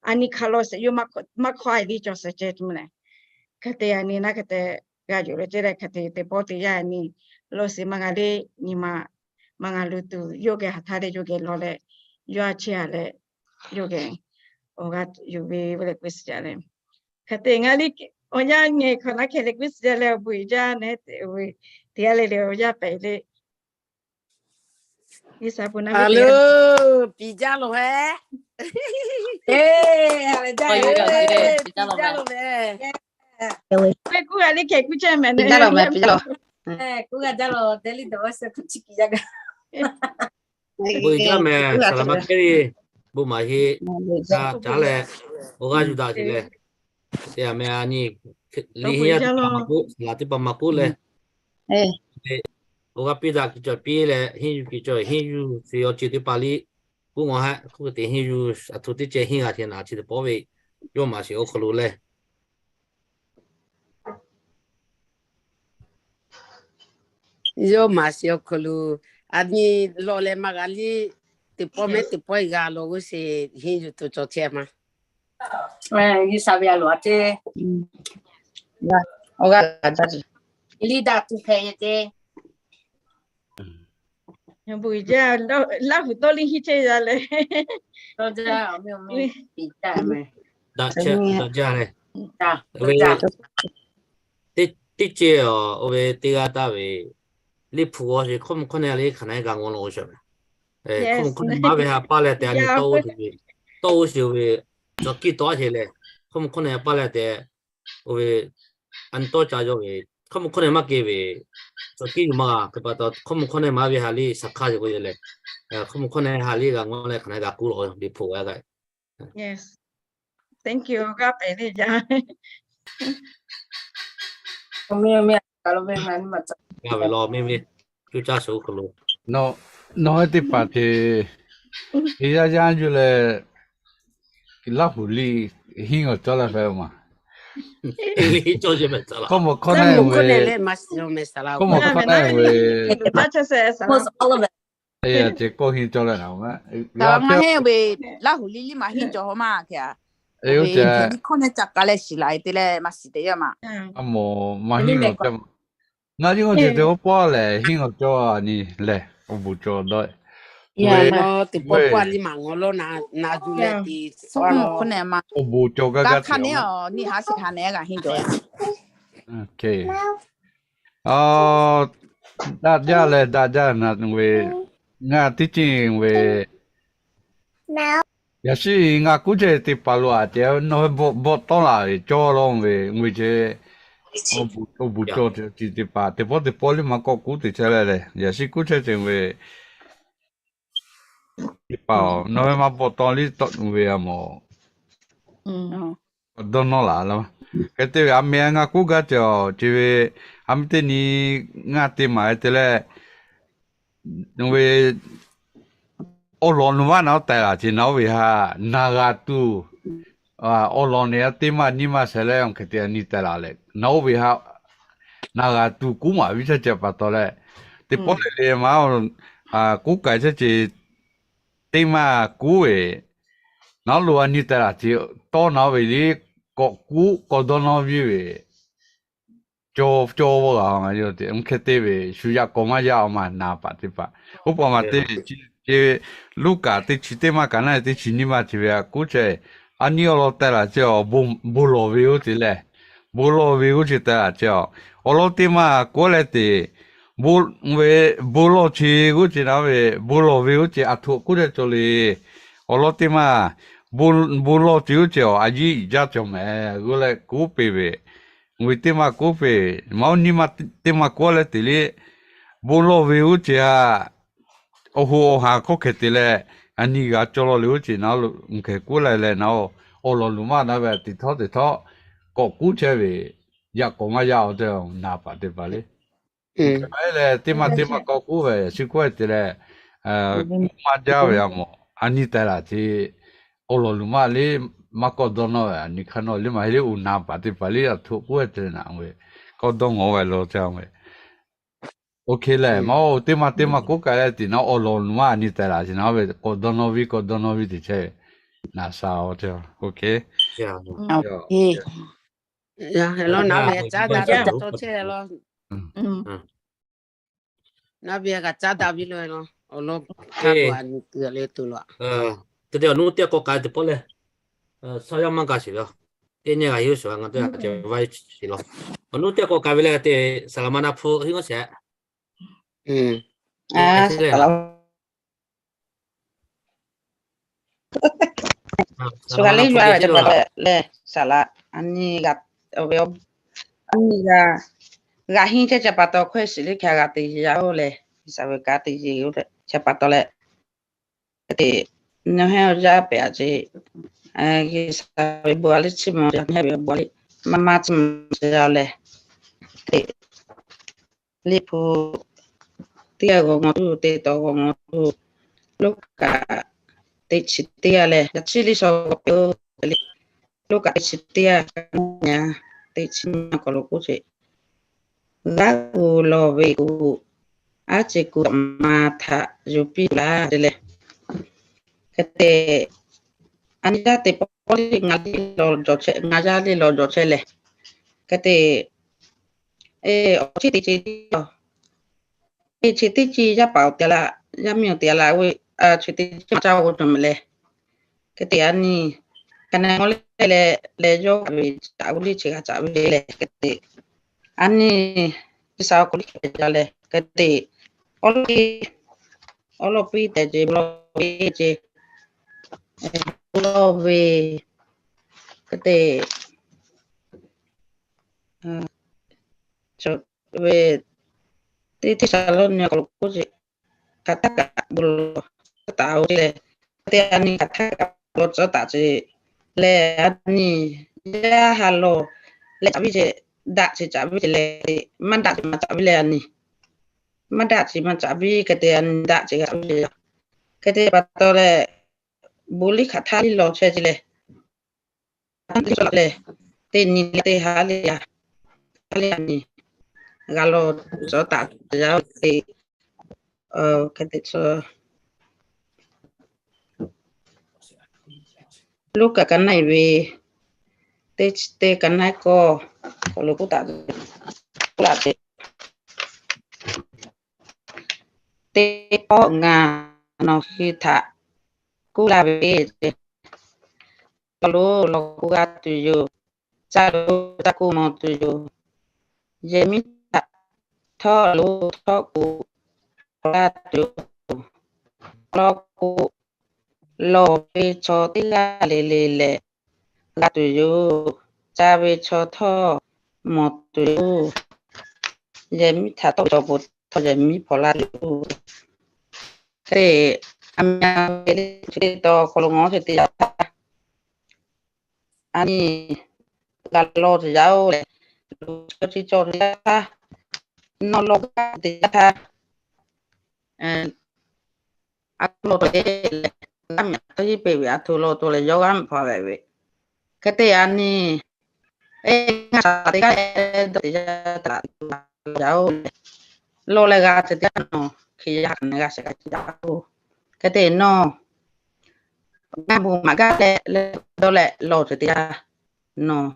a nyi hk'a lawˬ sheˍ yawˇ maˇ hkawˇ a liˇ cawˬ sheˍ ce tuˬ meh leh, hk'e te a nyi naˉ hk'e te g'a yuˬ lo ce leh hk'e te teˇ pawˆ teˇ yanˇ a nyi lawˬ sheˍ maˇ g'a le, nyi ma maˇ g'a lo tuˬ yawˇ geh htaˇ htaˇ leh yawˇ geh lawˬ leh, yawˇ a chi a leh yawˇ geh awˬ g'a yuˬ ve ve leh k'oˆ suh jaˇ leh, hk'e te ngaˬ liˇ awˬ yanˇ nyi hk'awꞈ naˉ hk'e leh k'oˆ suh jaˇ leh awˬ bon uiˍ jaˇ nehˬ te ve teˇ g'aˇ le le awˬ yanˇ pehꞈ le. Iˉsaˍ bon naˉ ve, piˍ jaˇ loˬ hehˉ. Piˍ jaˇ loˬ hehˉ. K'oˆ g'a liˇ hkeh k'oˆ chehˇ meh, piˍ jaˇ loˬ meh, piˍ jaˇ loˬ. K'oˆ g'a jaˇ loˬ, dehˇ liˇ dawˬ seh hk'u chi piˍ jaˇ gaˇ. Bon uiˍ jaˇ meh, saˍ laˍ ma hkehˇ ve, bon maˍ heˆ. Caˉ leh, awˬ g'aˇ yuˬ daꞈ sheˍ leh, te a meh a nyi, liˇ henˇ yaˇ teˇ hpaˍ maˇ k'oˆ, saˍ laˍ teˇ hpaˍ maˇ k'oˆ leh, awˬ g'aˇ piˇ daꞈ kiˬ cawˬ piˇ leh henˇ yuˬ kiˬ cawˬ henˇ yuˬ sheˍ awˬ ceuˬ teˇ hpaˍ liˇ k'oˆ ngaˬ hehˉ hk'oˆ te henˇ yuˬ a htoꞈ teˇ ceh henˇ g'a hteꞈ naˍ chi teˇ pawˆ ve, yawˇ maˍ sheˍ awˬ hk'aw lo leh yawˇ maˍ sheˍ awˬ hk'aw lo, a nyi lawˬ leh maˇ g'a liˇ, teˇ pawˆ mehˉ teˇ pawˆ g'a lawˬ g'uˇ sheˍ henˇ yuˬ tuˬ cawˬ chehˇ ma. G'uiˬsha ve a loˍ a ce. Liˇ daꞈ tuˬ hpehꞈ ve ce. Bon uiˍ jaˇ, Laˇ huˍ tawˇ liˇ henˇ chehˇ yaˇ leh, daꞈ jaˇ leh, teˇ ceuˬ oˇ ve teˇ g'aˇ taˇ ve, liˇ hpu g'awˇ sheˍ hkawˇ mvuh hkawˇ nehˇ a le hk'aˬ na g'a ngawˬ lawˬ g'uˇ sheˍ meh. Hkawˇ mvuh hkawˇ nehˇ maˇ ve ha paˇ leh te a nyi tawˇ g'uˇ sheˍ ve, tawˇ g'uˇ sheˍ ve, cawˬ kiˇ tawˇ sheˍ leh, hkawˇ mvuh hkawˇ nehˇ ha paˇ leh te, oˇ ve, a nyi tawˇ ca yawˇ ve, hkawˇ mvuh hkawˇ nehˇ maˇ k'e ve, cawˬ kiˇ yuˬ maˇ g'a hk'e pa taw hkawˇ mvuh hkawˇ nehˇ maˇ ve ha liˇ shaˍ hkaˇ sheˍ k'o leh, hkawˇ mvuh hkawˇ nehˇ ha liˇ g'a ngawˬ leh hk'aˬ na g'a k'oˆ lawˬ liˇ hpu g'a g'a. Thank you. G'a pehˍ le jaˇ. G'a ve lawˬ meh ve, cuˇ caˇ shuˍ hk'aw lo, nawˬ hui teˇ hpaˍ te, te yaˇ yaˇ yuˬ leh, Laˇ huˍ liˇ henˇ g'awˬ cawˇ laˇ hpehꞈ ma. Hkawˇ mvuh hkawˇ nehˇ ve, hkawˇ mvuh hkawˇ nehˇ ve, ce kawˇ henˇ cawˇ leh na ma. Ngaˬ henˇ ve, Laˇ huˍ liˇ liˇ maˇ henˇ cawˬ haw ma hk'e a. Oˇ ce, hkawˇ nehˇ ca k'a leh shiˍ la te leh maˇ shiˍ te yaˇ ma. A moˍ maˇ henˇ g'awˬ cawˇ. Ngaˬ yuˬ g'awˬ ce te oˇ pawˆ lehˬ henˇ g'awˬ cawˇ a nyi lehˬ awˬ bon cawˬ dawˇ. Teˇ pawˆ pawˆ liˇ maˇ ngawˬ lawˬ na yuˬ leh te, hkawˇ nehˇ ma. Awˬ bon cawˬ gaˇ gaˇ hk'a nehˇ a nyi haˉ shiˍ hk'a nehˇ g'a henˇ cawˬ. Daꞈ jaˇ leh daꞈ jaˇ na ve, ngaˬ teˇ ceuˬ ve, yaꞈ shiˉ ngaˬ kuˉ chehˇ teˇ hpaˍ lo aꞈ ceh nawˬ hui bvuhꞈ tawˆ laˬ ve cawˇ law ve, ngui ceh awˬ bon cawˇ ceh teˇ hpaˍ teˇ pawˆ teˇ pawˆ liˇ maˇ kawˆ kuˉ te chehˇ leh leh, yaꞈ shiˉ kuˉ chehˇ ceh ve teˇ hpaˍ nawˬ hui maˇ bvuhꞈ tawˆ liˇ tawˆ ve a mawˬ. Dawˇ nawˇ laˬ la. Hk'e te ve a meh ngaˬ kuˉ gaˇ ceh awˬ ceh ve, a meh teˇ nyi ngaˬ te maˍ te leh, ve awˬ lawn nuˬ maˇ naˍ oˇ tehꞈ laˬ ce naˍ oˇ ve haꞈ naˬ g'a tuˬ, awˬ lawn ne a teˇ maˇ nyiˇ maˇ sheh leh awˬ hk'e te a nyi tehꞈ laˬ leh naˍ oˇ ve haꞈ naˬ g'a tuˬ kuˉ maˍ viˉ chehˇ ceh pa taw leh, teˇ pawˆ leh leh maˇ kuˉ k'ai chehˇ ce teˇ maˇ kuˉ ve, naˍ oˇ lo a nyi tehꞈ laˬ ce tawˇ naˍ oˇ ve liˇ k'awꞈ kuˉ k'awꞈ dawˇ nawˇ viˉ ve cawˇ cawˇ g'a ngaˬ yoˬ te. Hk'e te ve shu yaꞈ k'awꞈ maˇ yaˇ awˬ maˬ naˍ paˍ teˇ hpaˍ. Oˇ pa maˬ te ve ce, Luˉkaꞈ teˇ chi teˇ maˇ kaꞈ naˉ teˇ chi nyiˇ maˇ ce ve a kuˉ chehˇ, a nyi awˬ lawn tehꞈ laˬ ce awˬ bon lawˬ ve g'uˇ ce lehˬ, bon lawˬ ve g'uˇ ce tehꞈ laˬ ce a, awˬ lawn teˇ maˇ k'oˆ leh te, ve bon lawˬ ce g'uˇ ce naˍ ve bon lawˬ ve g'uˇ ce aˬ htoꞈ kuˉ chehˇ cawˬ le. Awˬ lawn teˇ maˇ bon lawˬ ce g'uˇ ce a a yiˉ jaˇ cawˬ mehˍ g'uˇ leh kuˉ peˬ ve, ve teˇ maˇ kuˉ peˬ maˇ oˇ nyiˇ maˇ teˇ maˇ k'oˆ leh te liˇ, bon lawˬ ve g'uˇ ce a awˬ hoꞈ awˬ haˍ hk'oˆ hk'e te leh, a nyi g'a cawˇ law le g'uˇ ce naˍ oˇ lo hk'e kuˉ leh leh naˍ oˇ awˬ lawn luˬ maˇ naˍ ve teˇ htawˇ teˇ htawˇ k'awꞈ kuˉ chehˇ ve, yaꞈ k'awꞈ maˇ yaˇ awˬ te naˍ paˍ teˇ hpaˍ le. Hk'e leh teˇ maˇ teˇ maˇ k'awꞈ kuˉ ve chi kuˉ te leh, maˇ jaˇ ve a mawˬ a nyi tehꞈ laˬ ce awˬ lawn luˬ maˇ le, maˇ k'awꞈ dawˇ nawˇ ve a nyi hk'aˇ nawˇ liˇ maˇ heˆ le, uˬ naˍ paˍ teˇ hpaˍ liˇ aˬ htoꞈ kuˉ te naˍ ve, k'awꞈ dawˇ ngawˬ ve lo ca ve. Oˇ hk'e lehˬ maˇ oˇ teˇ maˇ teˇ maˇ k'oˆ k'ai leh te naˍ oˇ awˬ lawn luˬ maˇ a nyi tehꞈ laˬ ce naˍ ve k'awꞈ dawˇ nawˇ viˉ k'awꞈ dawˇ nawˇ viˉ te chehˇ ve naˍ sha awˬ te. Oˇ hk'e naˍ ve caˉ daꞈ ve caˇ chehˇ la. Naˍ ve g'a caˉ daꞈ ve lo, awˬ lawn hk'a k'o a nyi kuˬ le tuˬ la. Te te awˬ nuˇ teˇ k'awꞈ k'ai teˇ pawˆ leh, shaw yaˇ maˇ ga sheˍ ve, teˇ nyi g'a hiˉ shuˍ ngaˬ teˇ g'aˇ ce vaˇ shiˍ law. Awˬ nuˇ teˇ k'awꞈ k'ai ve leh te saˍ laˍ ma na hpu hiˉ g'awˇ shehˍ. Shu g'a le yuˬ ve leh saˍ laˍ a nyi g'a, a nyi g'a, g'a hiˉ chehˇ ca pa taw hkawehˇ shiˍ liˇ hk'a g'a te yaˇ oˬ leh, G'uiˬsha ve kanˉ te yeˬ oˬ leh ca pa taw leh, te nawˬ hehˉ awˬ yaˇ pehꞈ a ce, G'uiˬsha ve bon a liˇ chiˇ mvuh a, nawˬ hehˉ ve bon a liˇ maˇ maˇ chiˇ mvuh a leh, te Liꞈ hpu teˇ g'aˇ g'awˬ ngawˬ tuˬ, teˇ taw g'awˬ ngawˬ tuˬ, Luˉkaꞈ teˇ chi teˇ g'aˇ leh yaꞈ chiˇ liˇ shaw g'awˬ piˇ-oˬ. Luˉkaꞈ teˇ chi teˇ g'aˇ ka nyi a, teˇ chi nyiˇ k'awꞈ lo k'oˆ ce, g'aˇ kuˬ lawˬ ve kuˬ, aˉ ce kuˬ ma htaꞈ yuˬ piˇ laˇ te leh, hk'e te a nyi yaˇ teˇ pawˆ liˇ ngaˬ liˇ lawˬ jawˬ chehˇ, ngaˬ yaˇ liˇ lawˬ jawˬ chehˇ leh, hk'e te awˬ chiˇ teˇ chi tiˉ a, teˇ chi teˇ chi yaˇ paˍ awˬ te laˇ, yaˇ miˇ awˬ te laˇ ve, chi teˇ chi maˇ caˇ g'awˬ cawˬ mehˍ leh, hk'e te a nyi ka na mawˇ leh leh yawˇ kaꞈ ve caꞈ g'uˇ liˇ chi g'a caꞈ ve leh hk'e te a nyi G'uiˬsha awˬ hk'aw liˇ hk'e te jaˇ leh hk'e te awˉ lawˉ piˇ, awˉ lawˉ piˇ tehꞈ ce, bon lawˬ ve ce, bon lawˬ ve hk'e te ve teˇ Hteˇsaˍlawˇniˆ awˬ hk'aw lo k'oˆ ce, hk'aˬ htaˇ kaꞈ bon lawˬ tcuhˉ taˍ-oˬ ce leh, hk'e te a nyi hk'aˬ htaˇ kaꞈ bon lawˬ tcuhˉ taˍ ce leh, a nyi yaˇ ha lawˬ leh caꞈ viˇ ce, daꞈ ce caꞈ viˇ ce leh, maˇ daꞈ ce maˇ caꞈ viˇ leh a nyi, maˇ daꞈ ce maˇ caꞈ viˇ hk'e te a nyi daꞈ ce g'a caꞈ viˇ ce. Hk'e te pa taw leh, bon liˇ hk'aˬ htaˇ liˇ lawˬ chehˇ ce leh, a nyi liˇ lawˬ leh, teˇ nyi leh teˇ ha liˇ a, ha liˇ a nyi g'a lawˬ tcuhˉ taˍ yaˇ-oˬ te, hk'e te tcuhˉ Luˉkaꞈ ka naˆ-e ve teˇ chi teˇ ka naˆ-e k'awˇ k'awꞈ lo k'oˆ taˍ ve, k'oˆ laˇ ve, teˇ pawˆ ngaˬ nawˬ hui htaꞈ k'oˆ laˇ ve, awˬ lonˉ lawˬ k'oˆ g'a tuˬ yoˬ. Caˇ lonˉ caˇ k'oˆ mawˬ tuˬ yoˬ. Yehˬ miˉ htaꞈ htawˇ lo htawˇ k'o, laˇ tuˬ yoˬ. Law k'o, lawˬ ve chaw teˇ g'aˇ le le leh g'a tuˬ yoˬ. Ca ve chaw htawˇ mawˬ tuˬ yoˬ. Yehˬ miˉ htaꞈ tawˆ ve chaw po htawˇ yehˬ miˉ hpaw laˇ tuˬ yoˬ. Hk'e te, a mya ve le, chi teˇ taw hk'aw lo ngawˬ ce teˇ yanˇ htaˇ, a nyi g'a law ce yaˇ oˬ leh, lo cawˇ ciˇ cawˇ ce yaˇ htaˇ, nawˬ law gaˇ ce teˇ yanˇ htaˇ, a htoꞈ law taw le, leh g'aˇ mehˍ tawˇ hiˉ peꞈ ve a htoꞈ law taw leh yawˇ g'aˇ mehˍ hpaw ve ve. Hk'e te a nyi, eˬ, ngaˬ shaˍ laꞈ teˇ g'aˇ leh dawˇ te yaˇ htaꞈ law yaˇ oˬ leh, law leh g'a ce teˇ yanˇ nawˬ hk'e yaˇ hk'aˬ ne g'a shehˍ g'a ce yaˇ oˬ. Hk'e te nawˬ ngaˬ bon maˍ gaˇ leh leh dawˇ leh law ce teˇ yanˇ, nawˬ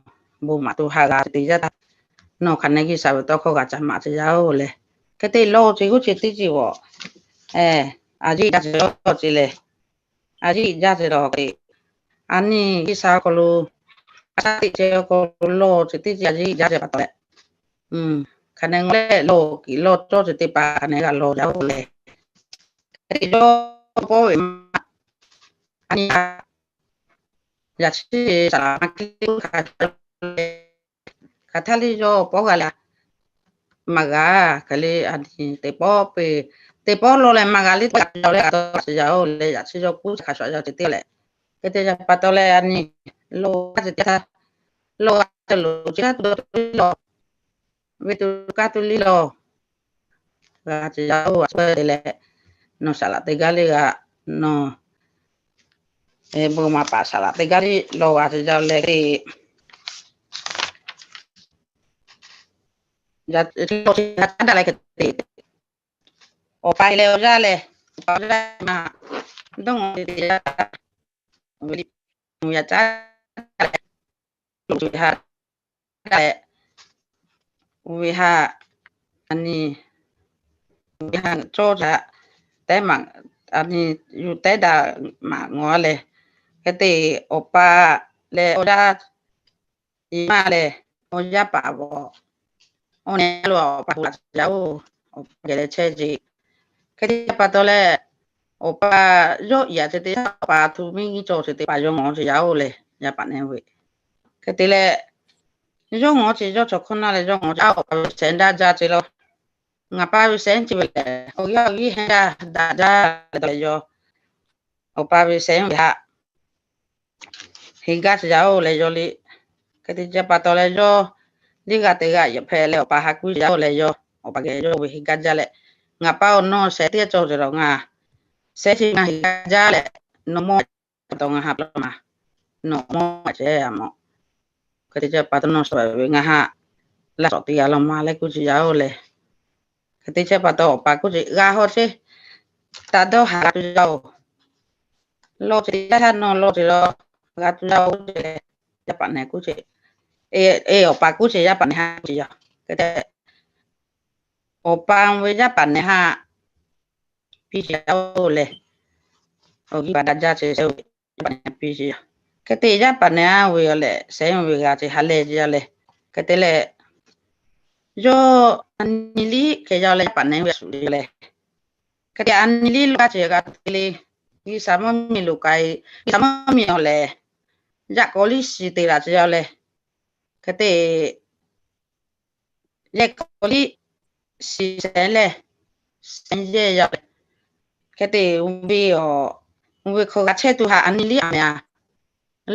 bon maˍ to ha g'a ce teˇ yanˇ htaˇ, nawˬ hk'aˬ ne G'uiˬsha ve tawˇ hkawˇ g'a ca maˍ ce yaˇ oˬ leh, hk'e te law ce g'uˇ ce teˇ ce g'awˬ, a yiˇ jaˇ ce lawˬ ce leh, a yiˇ jaˇ ce lawˬ hk'e, a nyi G'uiˬsha hk'aw lo a shaˉ teꞈ ce hk'aw lo law ce teˇ ce a yiˇ jaˇ ce pa taw leh, hk'aˬ ne ngawˬ leh law kiꞈ law cawˇ ce teˇ hpaˍ hk'aˬ ne g'a law yaˇ oˬ leh, hk'e te yawˇ pawˆ ve maˇ, a nyi a, yaꞈ chi saˍ laˍ ma hkiˆ hk'a hk'aˬ htaˇ le yawˇ pawˆ g'a leh, maˇ g'a hk'e le a nyi teˇ pawˆ pe, teˇ pawˆ law leh maˇ g'a le, g'a yaw leh g'a taw g'a shiˍ yaˇ oˬ leh, yaꞈ chi yawˇ kuˇ hk'a shuˍ yaˇ ce teˇ leh, hk'e te yaˇ pa taw leh a nyi law g'a ce teˇ htaˇ, law g'a ce lo chi htaˇ tuˬ dawˇ tuˬ le law, ve tuˬ kaˇ tuˬ le law, g'a ce yaˇ oˬ a shu te leh, nawˬ shaˍ laꞈ teˇ g'aˇ le g'a, nawˬ bon maˍ paˍ shaˍ laꞈ teˇ g'aˇ le law g'a ce yaˇ leh te, awˬ pa leh awˬ yaˇ leh, awˬ pa awˬ yaˇ ma, dawˇ ngawˬ te te yaˇ, ve le, yaꞈ caˉ leh, lo tuˬ ve ha leh, ve ha, a nyi, ve ha cawˇ ca tehˉ maꞈ, a nyi, yuˬ tehˉ daꞈ maꞈ ngawˬ leh, hk'e te awˬ pa leh awˬ yaˇ, i maˇ leh, awˬ yaˇ paˍ g'awˬ, awˬ nehˬ lo awˬ pa hu laꞈ ce yaˇ oˬ, awˬ pa geh leh chehˇ ce. Hk'e te yaˇ pa taw leh, awˬ pa yawˇ yaꞈ ce teˇ yanˇ awˬ pa htu miˇ nyiˇ cawˬ ce teˇ hpaˍ yawˇ ngawˬ ce yaˇ oˬ leh, yaˇ paˍ nehˬ ve. Hk'e te leh, yawˇ ngawˬ ce yawˇ chaw hkawˇ na leh yawˇ ngawˬ ce, a, awˬ pa ve shehˍ daꞈ jaˇ ce lawˬ. Ngaˬ pa ve shehˍ ce ve lehˬ, awˬ g'aˇ awˬ g'aˇ heˆ daꞈ jaˇ leh dawˇ leh yawˇ, awˬ pa ve shehˍ ve haꞈ heˍ gaˇ ce yaˇ oˬ leh yawˇ le. Hk'e te yaˇ pa taw leh yawˇ, liˇ g'aˇ teˇ g'aˇ yaꞈ hpehꞈ leh awˬ pa ha kuˇ ce yaˇ oˬ leh yawˇ, awˬ pa geh yawˇ ve heˍ gaˇ jaˇ leh, ngaˬ pa awˬ nawˬ shehˍ teˇ cawˬ ce lawˬ ngaˬ, shehˍ ce ngaˬ heˍ gaˇ jaˇ leh, nawˬ mawˇ taw ngaˬ ha pa maˬ, nawˬ mawˇ ce a mawˬ. Hk'e te yaˇ pa taw nawˬ shu ve ngaˬ ha laˇ shawˍ teˇ g'aˇ lawˬ ma leh kuˇ ce yaˇ oˬ leh, hk'e te yaˇ pa taw awˬ pa kuˇ ce g'a haw ce, taꞈ dawˇ haˍ g'a tuˬ yaˇ oˬ. Law ce yaˇ htaˇ nawˬ law ce lawˬ g'a tuˬ yaˇ oˬ ce leh, yaˇ paˍ nehˬ kuˇ ce, e, awˬ pa kuˇ ce yaˇ paˍ nehˬ ha kuˇ ce yaˇ. Hk'e te awˬ pa ve yaˇ paˍ nehˬ ha piˇ ce yaˇ oˬ leh, awˬ g'aˇ paˍ daꞈ jaˇ ce shehˍ ve yaˇ paˍ nehˬ piˇ ce yaˇ. Hk'e te yaˇ paˍ nehˬ a ve awˬ leh shehˍ ve g'a ce ha leh ce yaˇ leh, hk'e te leh, yawˇ a nyi liˇ hk'e yaˇ leh yaˇ paˍ nehˬ ve a shuˍ le leh, hk'e te a nyi liˇ lo g'a ce g'a te le, G'uiˬsha mvuhˇ miˬ lo k'ai, G'uiˬsha mvuhˇ miˬ awˬ leh, yaꞈ k'aw liˇ shiˍ te laˬ ce yaˇ leh, hk'e te yehˬ k'aw liˇ shiˍ shehˍ leh, shehˍ yehˬ yaˇ leh, hk'e te ve, ve hk'aw g'a chehˇ tuˬ haꞈ a nyi liˇ a meh a,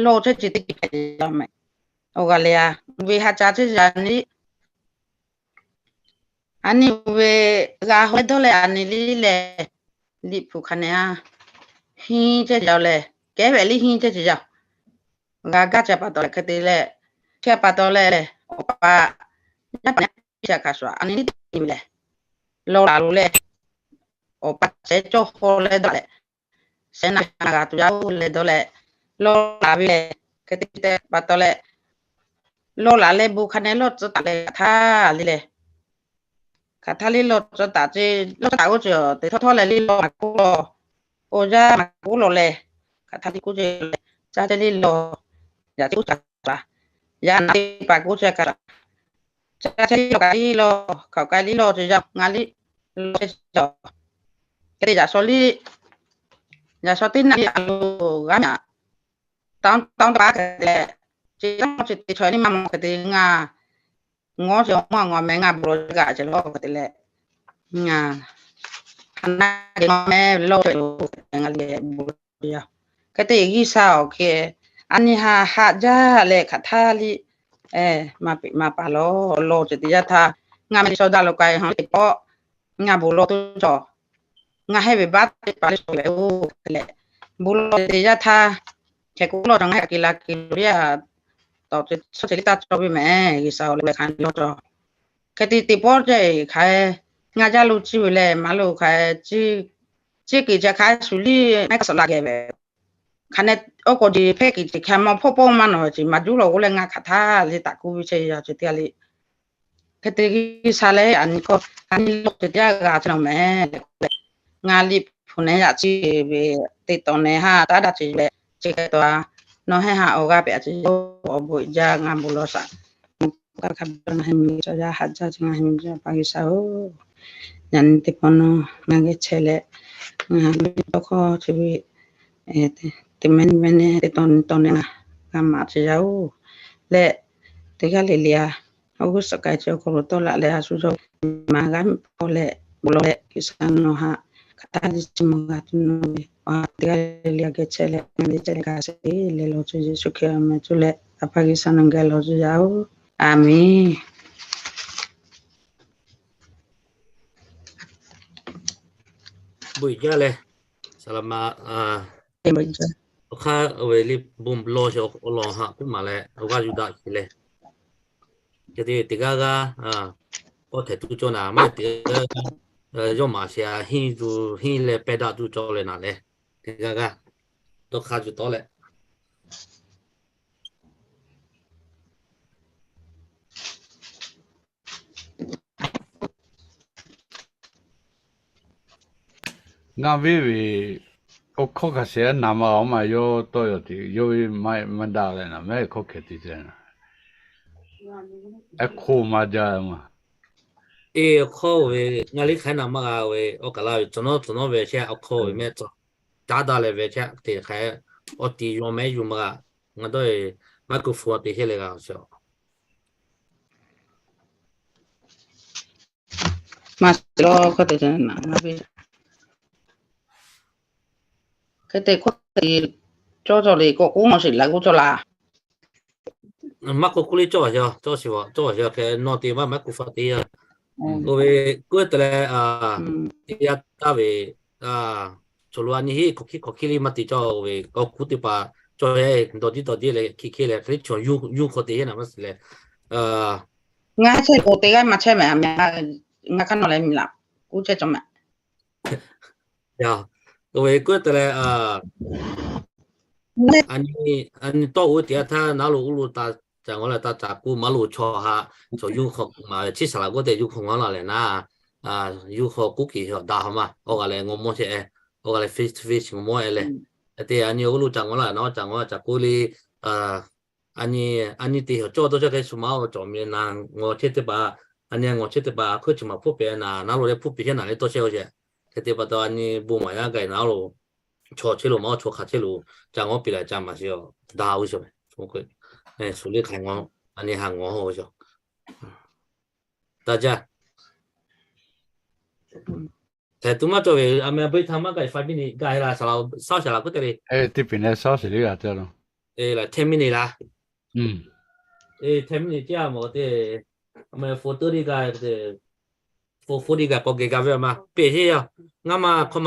lawˬ chehˇ ce teˇ ceuˬ hpehꞈ yaˇ meh. Awˬ g'aˇ leh a, ve ha ca chehˇ yaˇ nyi liˇ, a nyi ve g'a haw leh dawˇ leh a nyi liˇ leh, liꞈ hpu hk'a nehˬ a, hiˉ chehˇ ce yaˇ leh, kehˉ ve liˇ hiˉ chehˇ ce yaˇ. G'a gaˇ ce pa taw leh hk'e te leh, chehˇ pa taw leh, awˬ pa yaˇ paˍ nehˬ piˇ ce hk'a shuˍ a nyi liˇ te ve leh, lawˬ laˬ lo leh, awˬ pa shehˍ cawˇ haw leh dawˇ leh, shehˍ na g'a tuˬ yaˇ oˬ leh dawˇ leh, lawˬ laˬ ve leh, hk'e te te pa taw leh, lawˬ laˬ leh bon hk'a nehˬ lawˬ tcuh taˍ leh hk'aˬ htaˇ le leh, hk'aˬ htaˇ liˇ lawˬ tcuh taˍ ce, lawˬ tcuh taˍ oˇ ce te htawˇ htawˇ leh liˇ lawˬ maˍ k'oˆ lawˬ, awˬ yaˇ maˍ k'oˆ lawˬ leh, hk'aˬ htaˇ liˇ k'oˆ ce leh, caˇ ce liˇ lawˬ, yaꞈ te uˉ ca kaˍ, yaꞈ na teˇ hpaˍ k'oˆ ce kaˍ, ca chehˇ lawˬ k'ai liˇ lawˬ, hkaoˍ k'ai liˇ lawˬ ce yaˇ ngaˬ liˇ lawˬ ce cawˬ. Hk'e te yaꞈ shaw liˇ, yaꞈ shaw teˇ naˆ liˇ a loˬ g'aˇ maˬ, taˇ taˇ paˉ hk'e te leh, ce taˇ mawˇ ce te chaw nyi ma mawˬ hk'e te ngaˬ ngawˇ ce awˬ mawˇ a ngawˬ meh ngaˬ bon lawˬ g'aꞈ ce lawˬ hk'e te leh, ngaˬ hk'aˬ naˆ geh mawˇ meh lawˬ ce loˬ hk'e te ngaˬ liꞈ bon lawˬ ce yaˇ. Hk'e te G'uiˬsha awˬ hk'e a nyi ha haꞈ jaˇ leh hk'aˬ htaˇ liˇ maˇ peꞈ maˇ paˍ lawˬ lawˬ ce te yaˇ htaˇ, ngaˬ meh te shaw daꞈ lo k'ai ha teˇ pawˆ ngaˬ bon lawˬ tuˬ cawˬ. Ngaˬ hehˉ ve baˆ teˇ paˍ le shaw ve oˬ hk'e leh, bon lawˬ ce te yaˇ htaˇ, hk'e k'oˆ lawˬ cawˬ ngaˬ hehˉ a ke la ke lo le a, tawˍ ce shawˉ ce liˇ taˇ cawˬ ve mehˍ G'uiˬsha awˬ le hk'a nyi lawˬ cawˬ. Hk'e te teˇ pawˆ ceh hk'a, ngaˬ jaˇ lo ciˇ ve leh maˇ lo hk'a, ciˇ kuiˬ ca hk'a shuˍ liˇ mehˉ k'aˇ suhˍ la geh ve, hk'a neh oˇ k'o ce hpehˇ kuiˬ ce hk'a mawˇ hpawˇ pawˆ maˇ nawˬ ve ce maˇ juˇ lawˬ k'oˆ leh ngaˬ hk'aˬ htaˇ liˇ taˍ kuˇ ve chehˇ yaˇ ce teˇ g'aˇ le. Hk'e te G'uiˬsha lehˬ a nyi k'o, a nyi lawˬ ce teˇ g'aˇ g'a ce nawˬ mehˍ le k'oˆ leh, ngaˬ liꞈ hpu nehˬ yaꞈ ciˇ ve teˇ tawn nehˬ ha taˇ daꞈ ce leh, chi hk'e taw a, nawˬ hehˉ ha awˬ g'aˇ pehꞈ a ce yoˬ. Awˬ bon jaˇ ngaˬ bon lawˬ shaˍ. Hk'a hk'a ngaˬ hui miˬ chaw yaˇ haꞈ jaˇ ce ngaˬ hui miˬ chaw pa G'uiˬsha oˬ. Yaꞈ nyi teˇ pawˆ nawˬ ngaˬ geh chehˇ leh, ngaˬ hui tawˇ hkawˇ chi ve teˇ mehˉ nyi mehˉ nehˉ teˇ tawn nyi tawn nehˬ g'a maˍ ce yaˇ oˬ. Leh teˇ g'aˇ le le a, awˬ g'uˇ suhˍ k'ai ce awˬ hk'aw lo tawˆ laꞈ leh a shu yawˇ maˍ g'a miˬ hpawˇ leh bon lawˬ leh G'uiˬsha nawˬ haꞈ hk'aˬ htaˇ liˇ chi mawˬ g'a tuˬ nawˬ ve a teˇ g'aˇ le le a geh chehˇ leh ngaˬ liꞈ chehˇ leh g'a sheˍ leh lawˬ ce Yeˍsuˆ Hkriꞈ awˬ meh cuˇ leh a pa G'uiˬsha nawˬ geh lawˬ ce yaˇ oˬ. Aˍmenˍ. Bon jaˇ leh, saˍ laꞈ ma, awˬ hk'aˇ ve liꞈ bon lawˬ sheˍ awˬ lawn haꞈ piˇ maˍ leh awˬ g'aˇ yuˬ daꞈ sheˍ leh, hk'e te teˇ g'aˇ g'aˇ k'awꞈ htehꞈ tuˬ cawˬ naˍ, maˇ heˆ teˇ g'aˇ g'aˇ yawˇ maˍ sheˍ a henˇ yuˬ henˇ leh pehˇ daꞈ tuˬ cawˬ leh naˍ leh, teˇ g'aˇ g'aˇ dawˇ hk'a yuˬ tawˉ leh Ngaˬ viˉ ve awˬ hkawˇ hk'a shehˍ naˍ ma a ma yawˇ tawˇ yaw te yawˇ ve maˇ daꞈ leh naˍ mehˉ hkawˇ hkeh te te, a hk'oˆ maˇ jaˇ ma. Eˬ, awˬ hkawˇ ve ngaˬ liˇ hk'aˬ naˍ maˇ g'a ve awˬ kaˬ la ve tcuh nawˉ tcuh nawˉ ve chehˇ awˬ hkawˇ ve mehˆ tcuh caˉ daꞈ leh ve chehˇ te hk'aˬ awˬ ti yaw mehˉ yuˬ maˇ g'a. Ngaˬ dawˇ e microphone te chehˇ leh g'a awˬ shiˍ. Maˇ shiˍ lawˬ hkawˇ te te naˍ ma ve. Hk'e te hkawˇ te cawˇ cawˬ le k'o k'oˆ maˇ shiˍ la k'oˆ cawˬ laˇ. Maˇ k'oˆ k'oˆ le cawˇ a, cawˇ shiˍ a, cawˇ shiˍ a hk'e nawˬ te maˇ microphone te a. Oˇ ve k'oˆ te leh, teˇ yanˇ taˇ ve, chaw lo a nyi heˆ hk'awꞈ hkiˆ hk'awꞈ hkiˆ liˇ maˇ te cawˇ ve k'awꞈ kuˉ teˇ hpaˍ cawˇ e dawˬ diˉ dawˬ diˉ leh hkiˆ hkiˆ leh hk'e te chaw yuˇ hk'awꞈ te heˆ naˍ maˇ shiˍ leh, ngaˬ chehˇ k'o teˇ g'aˇ maˇ chehˇ mehˍ a meh, ngaˬ hk'aˇ nawˬ leh miˬ laꞈ k'oˆ chehˇ cawˬ mehˍ. Oˇ ve k'oˆ te leh, a nyi tawˇ oˇ te a htaˇ naˉ lo uˉ lo ta caꞈ ngawˬ leh ta caꞈ k'oˆ maˇ lo chaw haꞈ, chaw yuˇ hk'awꞈ maˍ ve chi saˍ laꞈ k'oˆ te yuˇ hk'awꞈ ngawˬ la leh naˍ, yuˇ hk'awꞈ k'oˆ kiˬ daꞈ haw ma, awˬ g'aˇ leh ngawˬ mawˇ chehˇ, awˬ g'aˇ leh face to face ngawˬ mawˇ e leh, te a nyi uˉ lo caꞈ ngawˬ la naˍ caꞈ ngawˬ caꞈ k'oˆ le, a nyi, a nyi te hawˬ cawˇ dawˇ chehˇ hk'e shu ma awˬ cawˬ miˬ naˍ ngawˬ chehˇ teˇ hpaˍ, a nyi ngawˬ chehˇ teˇ hpaˍ a hk'oˆ chi maˍ hpfuhˆ pehꞈ naˍ naˉ lo leh hpfuhˆ piˇ chehˇ naˍ leh tawˇ chehˇ oˇ chehˇ. Hk'e te pa taw a nyi bon maˍ yaˇ gaˬ naˍ lo chaw chehˇ lo maˇ chaw hk'aˬ chehˇ lo caꞈ ngawˬ piˇ la caꞈ maˍ shiˍ daꞈ oˇ shiˍ. Shu le hk'aˬ ngawˬ, a nyi haꞈ ngawˬ oˇ shiˍ. Taˇ jaˇ. Htaiˍ tuˬ maˇ cawˬ ve a meh a beuꞈ htaˇ maˇ gaˬ five minute gaˬ la saˍ laꞈ saˉ shaˍ laꞈ k'oˆ te le. Teˇ pehˍ neh saˉ shiˍ le g'a te lo. Ten minute laˇ. Ten minute tiˉ a mawˬ te, a meh four thirty gaˬ, four forty gaˬ k'awꞈ geh gaˬ ve a ma peˇ heˆ yaˇ. Ngaˬ ma hk'aw